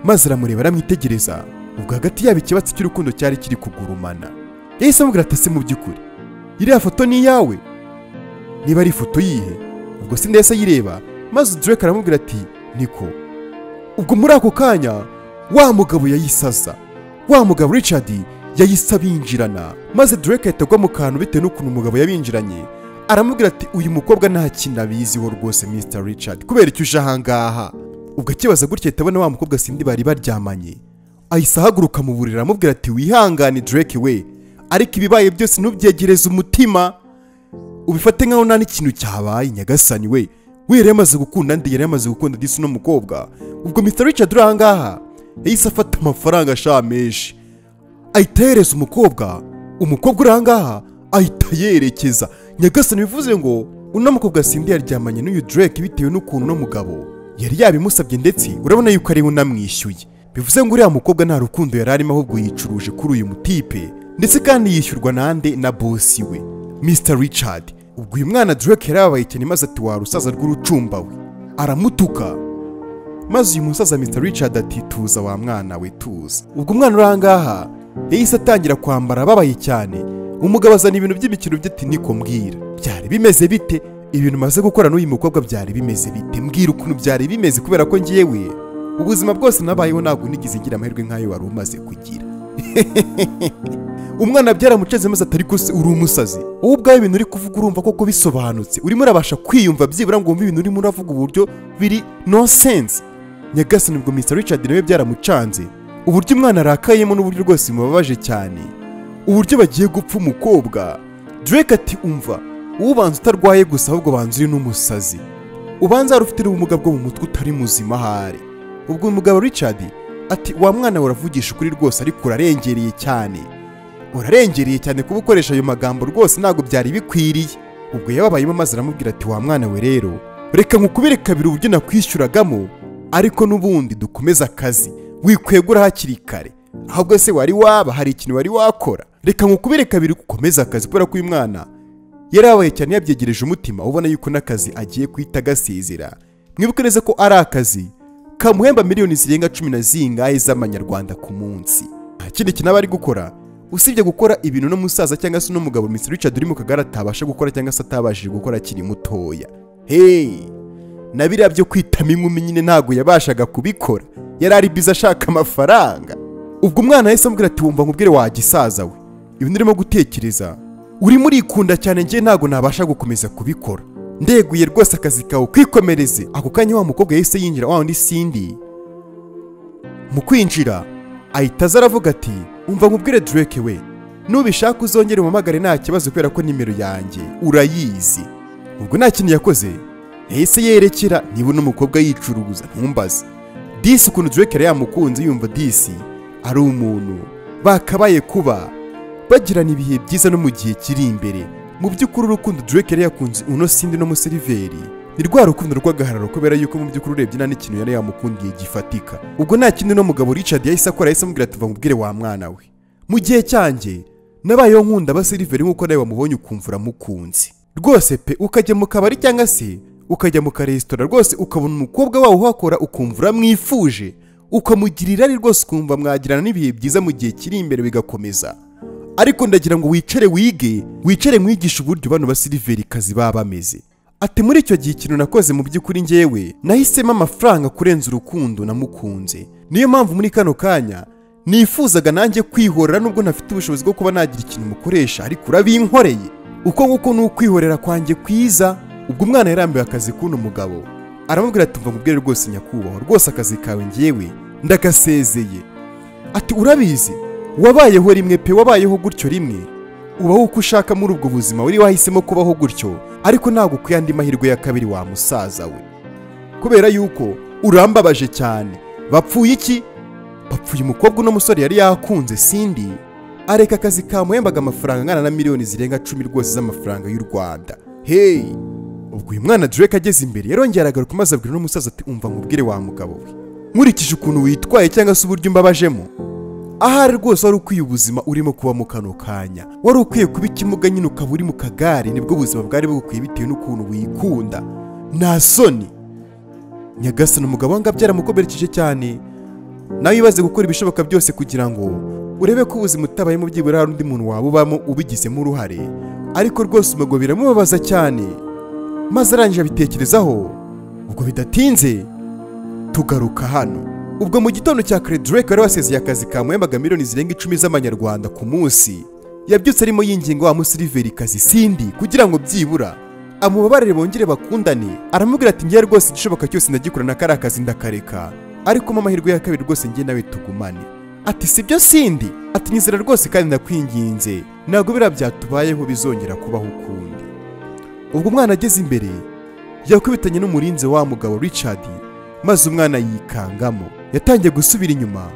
A: maze aramureba aramwitegereza. Ubwo hagati yabo ikibatsi cy'urukundo cyari kiri kugurumana. Yahise amubwira ati ese mu by'ukuri iriya foto ni iyawe? Niba ari ifoto yihe? Ubwo Cindy yahise ayireba, maze Drake aramubwira ati niko. Ubwo muri ako kanya wa mugabo yayisaza, wa mugabo Richard yahise abinjirana, maze Drake ahita agwa mu kantu bitewe n'ukuntu umugabo yabinjiranye. Aramubwira ati uyu mukobwa nta kintu abiziho rwose Mr Richard, kubera icyo uje ahangaha. Ubwo akibaza gutya ahita abona wa mukobwa Cindy bari baryamanye, ahise ahaguruka mu buriri aramubwira ati wihangane Drake we, ariko ibibaye byose ntubyegereze umutima, ubifate nkaho nta n'ikintu cyabaye. Nyagasani we, we yari yamaze gukunda ndi, yari yamaze gukunda disi uno mukobwa. Ubwo Mr Richard uri ahangaha yahise afata amafaranga sha menshi ahita yereza umukobwa. Umukobwa uri ahangaha ahita yerekeza. Nyagasani, bivuze ngo uno mukobwa Cindy yaryamanye n'uyu Drake bitewe n'ukuntu uno mugabo yari yabimusabye, ndetse urabona yuko ari we unamwishyuye. Bivuze ngo uriya mukobwa nta rukundo yari arimo, ahubwo yicuruje kuri uyu mutipe, ndetse kandi yishyurwa nande na bosi we Mr Richard. Ubwo uyu mwana Drake yarababaye cyane maze ati wa rusaza rw'urucumba we, aramutuka. Maze uyu musaza Mr Richard ati tuza wa mwana we tuza. Ubwo umwana uri ahangaha yahise atangira kwambara ababaye cyane. Umugabo azana ibintu by'imikino bye ati niko mbwira byari bimeze bite? Ibintu maze gukora n'uyu mukobwa byari bimeze bite? Mbwira ukuntu byari bimeze, kubera ko ngiyewe ubuzima bwose nabayeho ntabwo nigeze ngira amahirwe nk'ayo wari umaze kugira. Umwana byaramuceze maze atari ko uri umusazi, wowe ubwawe ibintu uri kuvuga urumva koko bisobanutse, urimo urabasha kwiyumva byibura ngo wumve ibintu urimo uravuga uburyo biri nonsense. Nyagasani, ubwo Mr Richard nawe byaramucanze uburyo umwana arakayemo n'uburyo rwose bimubabaje cyane, uburyo bagiye gupfa umukobwa. Drake ati umva, ubanza utarwaye gusa ahubwo banza uri n'umusazi, ubanza wari ufite n'ubumuga bwo mu mutwe utari muzima ahari. Ubwo umugabo Richard ati wa mwana we uravugisha ukuri rwose, ariko urarengereye cyane, urarengereye cyane kuba ukoresha ayo magambo rwose ntabwo byari bikwiriye. Ubwo yababayemo maze aramubwira ati wa mwana we rero reka nkukubire kabiri uburyo nakwishyuragamo, ariko n'ubundi dukomeze akazi, wikwegura hakiri kare, ahubwo se wari waba hari ikintu wari wakora, reka nkukubire kabiri ukomeze akazi. Kubera ko uyu mwana yarabaye cyane yabyegereje umutima, ubona yuko n'akazi agiye kwita agasezera. Mwibuke neza ko ari akazi kamuhemba miliyoni zirenga 10 na zingahe z'amanyarwanda ku munsi. Nta kindi kintu aba ari gukora. Usibye gukora ibintu no musaza cyangwa se n'umugabo Mr Richard uri mu kagare atabasha gukora cyangwa se atabashije gukora akiri mutoya. Hey, na biriya byo kwitama inkumi nyine ntabwo yabashaga kubikora, yari ari biza ashaka amafaranga. Ubwo umwana yahise amubwira ati wumva nkubwire wagisaza we, ibintu urimo gutekereza urimo urikunda cyane, njye ntabwo nabasha gukomeza kubikora, ndeguye rwose akazi kawe kwikomereze. Ako kanya wa mukobwa yahise yinjira, wa wundi Cindy. Mu kwinjira ahita aza aravuga ati umva nkubwire Drake we, nubishaka uzongere umamagare nta kibazo kubera ko nimero yanjye urayizi. Ubwo nta kintu yakoze, yahise yerekera niba uno mukobwa yicuruza ntumbaze. Disi ukuntu Drake yari yamukunze, yumva disi ari umuntu bakabaye kuba bagirana ibihe byiza no mu gihe kiri imbere. Mu by'ukuri urukundo Drake yari yakunze uno Cindy no museriveri ni rwa rukundo rw'agahararo, kubera yuko mu by'ukuri urebye nta n'ikintu yari yamukundiye gifatika. Ubwo nta kindi no mugabo Richard yahise akora, yahise amubwira ati mubwire wa mwana we, mu gihe cyanjye nabayeho nkunda abaseriveri nk'uko nawe wamubonye ukumva uramukunze rwose pe, ukajya mu kabari cyangwa se ukajya mu karesitora rwose ukabona umukobwa wawe uhakora ukumva uramwifuje, ukamugira irari rwose, ukumva mwagirana n'ibihe byiza mu gihe kiri imbere bigakomeza. Ariko ndagira ngo wicare wige, wicare nkwigishe uburyo bano baseriveri kazi baba bameze. Ati muri icyo gihe ikintu nakoze mu by'ukuri njyewe nahisemo amafaranga kurenza urukundo namukunze. Niyo mpamvu muri kano kanya nifuzaga nanjye kwihorera nubwo ntafite ubushobozi bwo kuba nagira ikintu mukoresha, ariko urabinkoreye. Uko nguko ni ukwihorera kwanjye kwiza. Ubwo umwana yarambiwe akazi k'uno mugabo, aramubwira ati mva nkubwire rwose nyakubahwa, rwose akazi kawe njyewe ndagasezeye. Ati urabizi wabayeho rimwe pe, wabayeho gutyo rimwe, ubaho uko ushaka muri ubwo buzima wari wahisemo kubaho gutyo, ariko ntabwo ukwiye andi mahirwe ya kabiri wa musaza we, kubera yuko urambabaje cyane. Bapfuye iki? Bapfuye umukobwa uno musore yari yakunze Cindy, areka akazi kamuhembaga amafaranga angana na miliyoni zirenga 10 rwose z'amafaranga y'u Rwanda. Hey, ubwo uyu mwana Drake ageze imbere yarongera aragaruka maze abwira n'umusaza ati umva nkubwire wa mugabo we, nkurikije ukuntu witwaye cyangwa se uburyo umbabajemo, ahari rwose wari ukwiye ubuzima urimo kuba mu kano kanya, wari ukwiye kuba ikimuga nyine ukaba uri mu kagare, nibwo buzima bwari bugukwiye bitewe n'ukuntu wikunda. Nta soni. Nyagasani umugabo wange byaramukomerekeje cyane, nawe ibaze gukora ibishoboka byose kugira ngo urebe ko ubuzima utabayemo byibura hari undi muntu waba ubamo ubigizemo uruhare, ariko rwose umugabo biramubabaza cyane, maze arangije abitekerezaho. Ubwo bidatinze tugaruka hano. Ubwo mu gitondo cya kare Drake wari wasezeye akazi kamuhembaga miliyoni zirenga 10 z'amanyarwanda ku munsi, yabyutse arimo yinginga wa museriveri kazi Cindy kugira ngo byibura amubabarire bongere bakundane. Aramubwira ati ngiye rwose igishoboka cyose ndagikora na kariya kazi ndakareka, ariko mu amahirwe ya kabiri rwose ngiye nawe tugumane. Ati sibyo Cindy? Ati nyizera rwose kandi ndakwinginze, ntabwo biriya byatubayeho bizongera kubaho ukundi. Ubwo umwana ageze imbere yakubitanye n'umurinzi wa mugabo Richard, maze umwana yikangamo, yatangiye gusubira inyuma,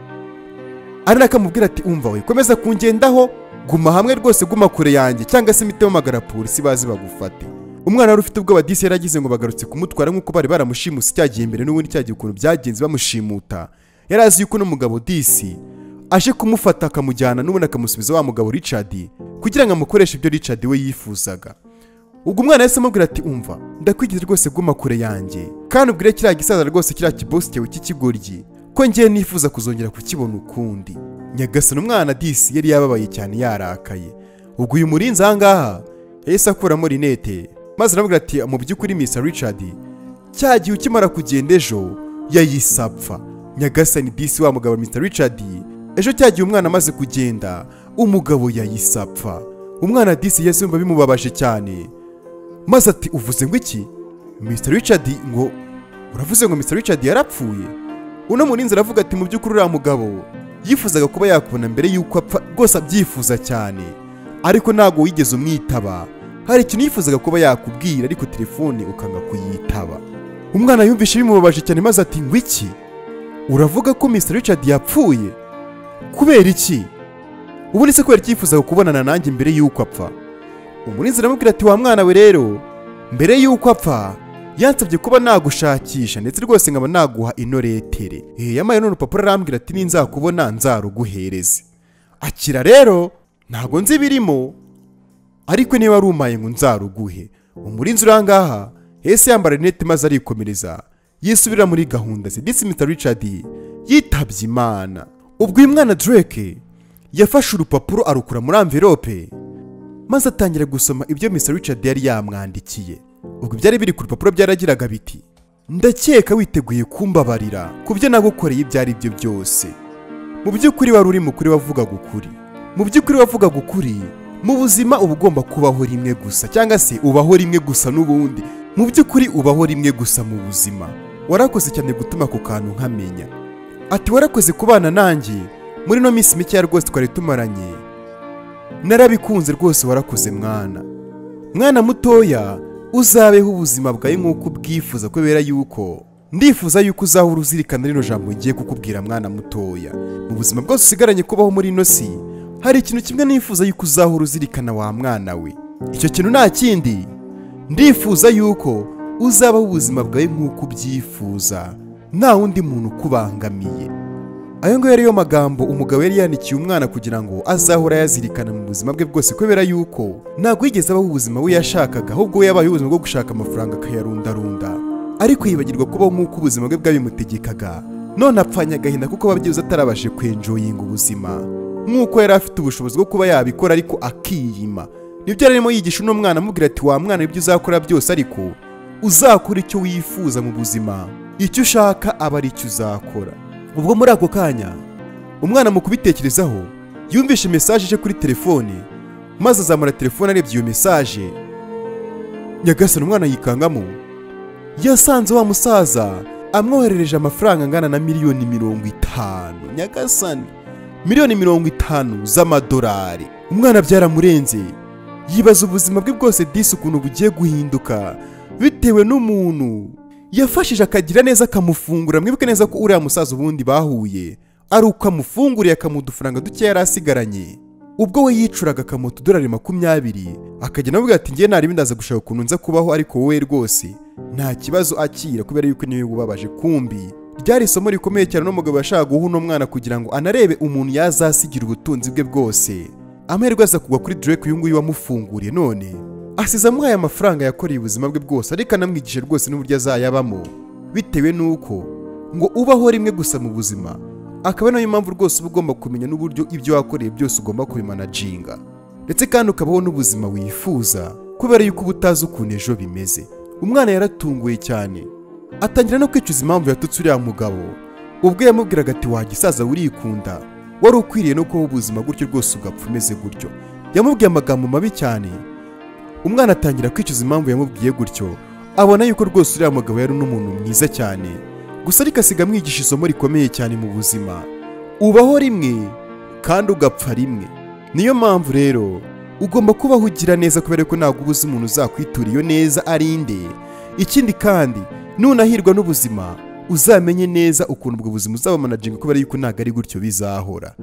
A: ari nakamubwira ati umva we, komeza kungendaho, guma hamwe rwose, guma kure yanjye cyangwa se imite wamagara polisi bazi bagufate. Umwana wari ufite ubwoba disi yaragize ngo bagarutse kumutwara nk'uko bari baramushimuse cyagiye imbere n'ubundi cyagiye ukuntu byagenze bamushimuta. Yari azi yuko n'umugabo disi aje kumufata akamujyana n'ubundi akamusubiza wa mugabo Richard kugira ngo amukoreshe ibyo Richard we yifuzaga. Ubwo umwana yahise amubwira ati umva ndakwigize rwose guma kure yanjye, kandi ubwire kiriya gisaza rwose kiriya kibosi cyawe cy'ikigoryi ko ngiye nifuza kuzongera kukibona ukundi. Nyagasani umwana disi yari yababaye cyane yarakaye. Ubwo uyu murinzi aha ngaha yahise akuramo rinete maze aramubwira ati mu by'ukuri Mr Richard cyagiye ukimara kugenda ejo yayisapfa. Nyagasani disi wa mugabo Mr Richard ejo cyagiye umwana amaze kugenda umugabo yayisapfa. Umwana disi yahise yumva bimubabaje cyane, maze ati uvuze ngo iki Mr Richard? Ngo uravuze ngo Mr Richard yarapfuye? Uno murinzi aravuga ati mu by'ukuri uriya mugabo yifuzaga kuba yakubona mbere yuko apfa rwose abyifuza cyane, ariko ntabwo wigeze umwitaba, hari ikintu yifuzaga kuba yakubwira ariko telefone ukanga kuyitaba. Umwana yumvishe bimubabaje cyane maze ati ngo iki? Uravuga ko Mr Richard yapfuye? Kubera iki? Ubundi se kubera icyifuzaga kubonana nanjye mbere yuko apfa? Umurinzi aramubwira ati wa mwana we rero mbere yuko apfa yansabye kuba nagushakisha ndetse rwose nkaba naguha ino letere. Yamaye none urupapuro arambwira ati ninzakubona nzaruguhereze. Akira rero ntago nzi birimo, ariko niba rumaye ngo nzaruguhe. Umurinzi urangaha hese yambara rinete maze arikomereza yisubira muri gahunda ze. Disi Mr Richard yitabye Imana. Ubwo uyu mwana Drake Yafashe urupapuro arukura muri envelope, maze atangira gusoma ibyo Mr Richard yari yamwandikiye. Ubwo byari biri ku rupapuro byaragiraga biti: ndakeka witeguye kumbabarira ku byo nagukoreye ibyo ari byo byose. Mu by'ukuri wari uri mukuri, wavugaga ukuri. Mu by'ukuri wavugaga ukuri. Mu buzima uba ugomba kubaho rimwe gusa, cyangwa se ubaho rimwe gusa n'ubundi. Mu by'ukuri ubaho rimwe gusa mu buzima. Warakoze cyane gutuma ako kantu nkamenya. Ati warakoze kubana nanjye muri no minsi mike rwose twari tumaranye. Narabikunze rwose, warakoze mwana. Mwana mutoya, uzabeho ubuzima bwawe nk'uko ubwifuza, kubera yuko ndifuza yuko uzahora uzirikana rino jambo ngiye kukubwira mwana mutoya. Mu buzima bwose usigaranye kubaho muri ino si, hari ikintu kimwe nifuza yuko uzahora uzirikana wa mwana we. Icyo kintu nta kindi, ndifuza yuko uzabaho ubuzima bwawe nk'uko ubyifuza, nta wundi muntu ukubangamiye. Ayo ngayo ariyo magambo umugabo yari yandikiye umwana kugira ngo azahora yazirikana mu buzima bwe bwose, kubera yuko ntabwo yigeze abaho ubuzima we yashakaga, ahubwo we yabaye ubuzima bwo gushaka amafaranga akayarundarunda, ariko yibagirwa kubaho nk'uko ubuzima bwe bwabimutegekaga. None apfanye agahinda kuko ababyeyi atarabashe kwenjoyinga ubuzima nk'uko yari afite ubushobozi bwo kuba yabikora, ariko akiyima. Nibyo yarimo yigisha uno mwana, amubwira ati wa mwana, ibyo uzakora byose ariko uzakora icyo wifuza mu buzima, icyo ushaka aba ari icyo uzakora. Ubwo muri ako kanya umwana mu kubitekerezaho yumvishe message ije kuri telefone, maze azamura telefone arebye iyo message. Nyagasani, umwana yikangamo. Yasanze wa musaza amwoherereje amafaranga angana na 50,000,000. Nyagasani, 50,000,000 z'amadolari. Umwana byaramurenze, yibaza ubuzima bwe bwose disi ukuntu bugiye guhinduka bitewe n'umuntu yafashije akagira neza akamufungura. Mwibuke neza ko uriya musaza ubundi bahuye ari uko amufunguriye akamuha udufaranga duke yari asigaranye. Ubwo we yicuraga akamuha $20, akagenda avuga ati ngiye nari ndaza gushaka ukuntu nza kubaho, ariko wowe rwose nta kibazo akira, kubera yuko niwe ubabaje. Kumbi ryari isomo rikomeye cyane n'umugabo yashaka guha uno mwana kugira ngo anarebe umuntu yazasigira ubutunzi bwe bwose. Amahirwe aza kugwa kuri Drake, uyu nguyu wamufunguriye, none asize amuhaye amafaranga yakoreye ubuzima bwe bwose, ariko anamwigisha rwose n'uburyo azayabamo, bitewe n'uko ngo ubaho rimwe gusa mu buzima. Akaba nayo mpamvu rwose uba ugomba kumenya n'uburyo ibyo wakoreye byose ugomba kubimanaginga, ndetse kandi ukabaho n'ubuzima wifuza, kubera yuko uba utazi ukuntu ejo bimeze. Umwana yaratunguye cyane, atangira no kwicuza impamvu yatutse uriya mugabo ubwo yamubwiraga ati wagisaza urikunda, wari ukwiriye no kubaho ubuzima gutyo rwose ugapfa umeze gutyo. Yamubwiye amagambo mabi cyane. Umwana atangira kwicuza impamvu yamubwiye gutyo, abona yuko rwose uriya mugabo yari n'umuntu mwiza cyane gusa, ariko asiga amwigisha isomo rikomeye cyane mu buzima: ubaho rimwe kandi ugapfa rimwe. Niyo mpamvu rero ugomba kubaho ugira neza, kubera ko ntabwo ubuze umuntu uzakwitura iyo neza ari inde. Ikindi kandi nunahirwa n'ubuzima uzamenye neza ukuntu ubwo buzima uzabamanaginga, kubera yuko ntabwo ari gutyo bizahora.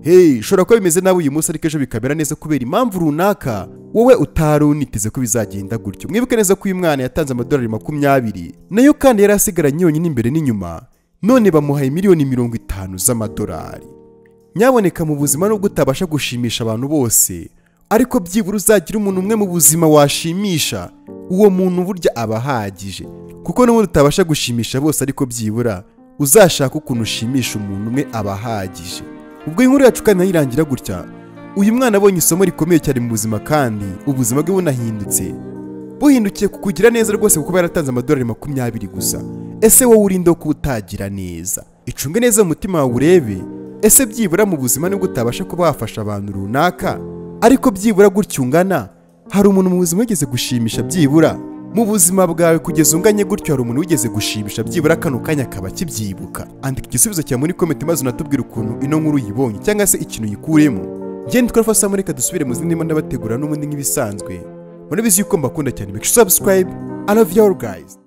A: Hey, ushobora kuba bimeze nabi uyu munsi, ariko ejo bikamera neza kubera impamvu runaka wowe utari uniteze ko bizagenda gutyo. Mwibuke neza ko uyu mwana yatanze $20 nayo kandi yari asigaranye yonyine imbere n'inyuma, none bamuhaye 50,000,000 z'amadolari. Nyaboneka mu buzima nubwo utabasha gushimisha abantu bose, ariko byibura uzagira umuntu umwe mu buzima washimisha, uwo muntu burya aba ahagije. Kuko n'ubundi utabasha gushimisha bose, ariko byibura uzashaka ukuntu ushimisha umuntu umwe aba ahagije. Ubwo inkuru yacu kandi nayirangira gutya, uyu mwana abonye isomo rikomeye cyane mu buzima, kandi ubuzima bwe bunahindutse, buhindukiye ku kugira neza rwose, kuko yaratanze $20 gusa. Ese wowe urinde ko utagira neza? Icunge neza umutima wawe urebe, ese byibura mu buzima nubwo utabasha kuba wafasha abantu runaka, ariko byibura gutyo ungana, hari umuntu mu buzima wigeze gushimisha byibura mu buzima bwawe kugeza unganye gutyo? Hari umuntu wigeze gushimisha byibura kano kanya akaba akibyibuka? Andika igisubizo cyawe muri comment, maze unatubwire ukuntu ino nkuru uyibonye cyangwa se ikintu uyikuremo. Ngende twafasa muri reka dusubire mu zindi ndabategura n'ubundi nk'ibisanzwe. Murabizi yuko mbakunda cyane. Make sure subscribe. I love you all guys.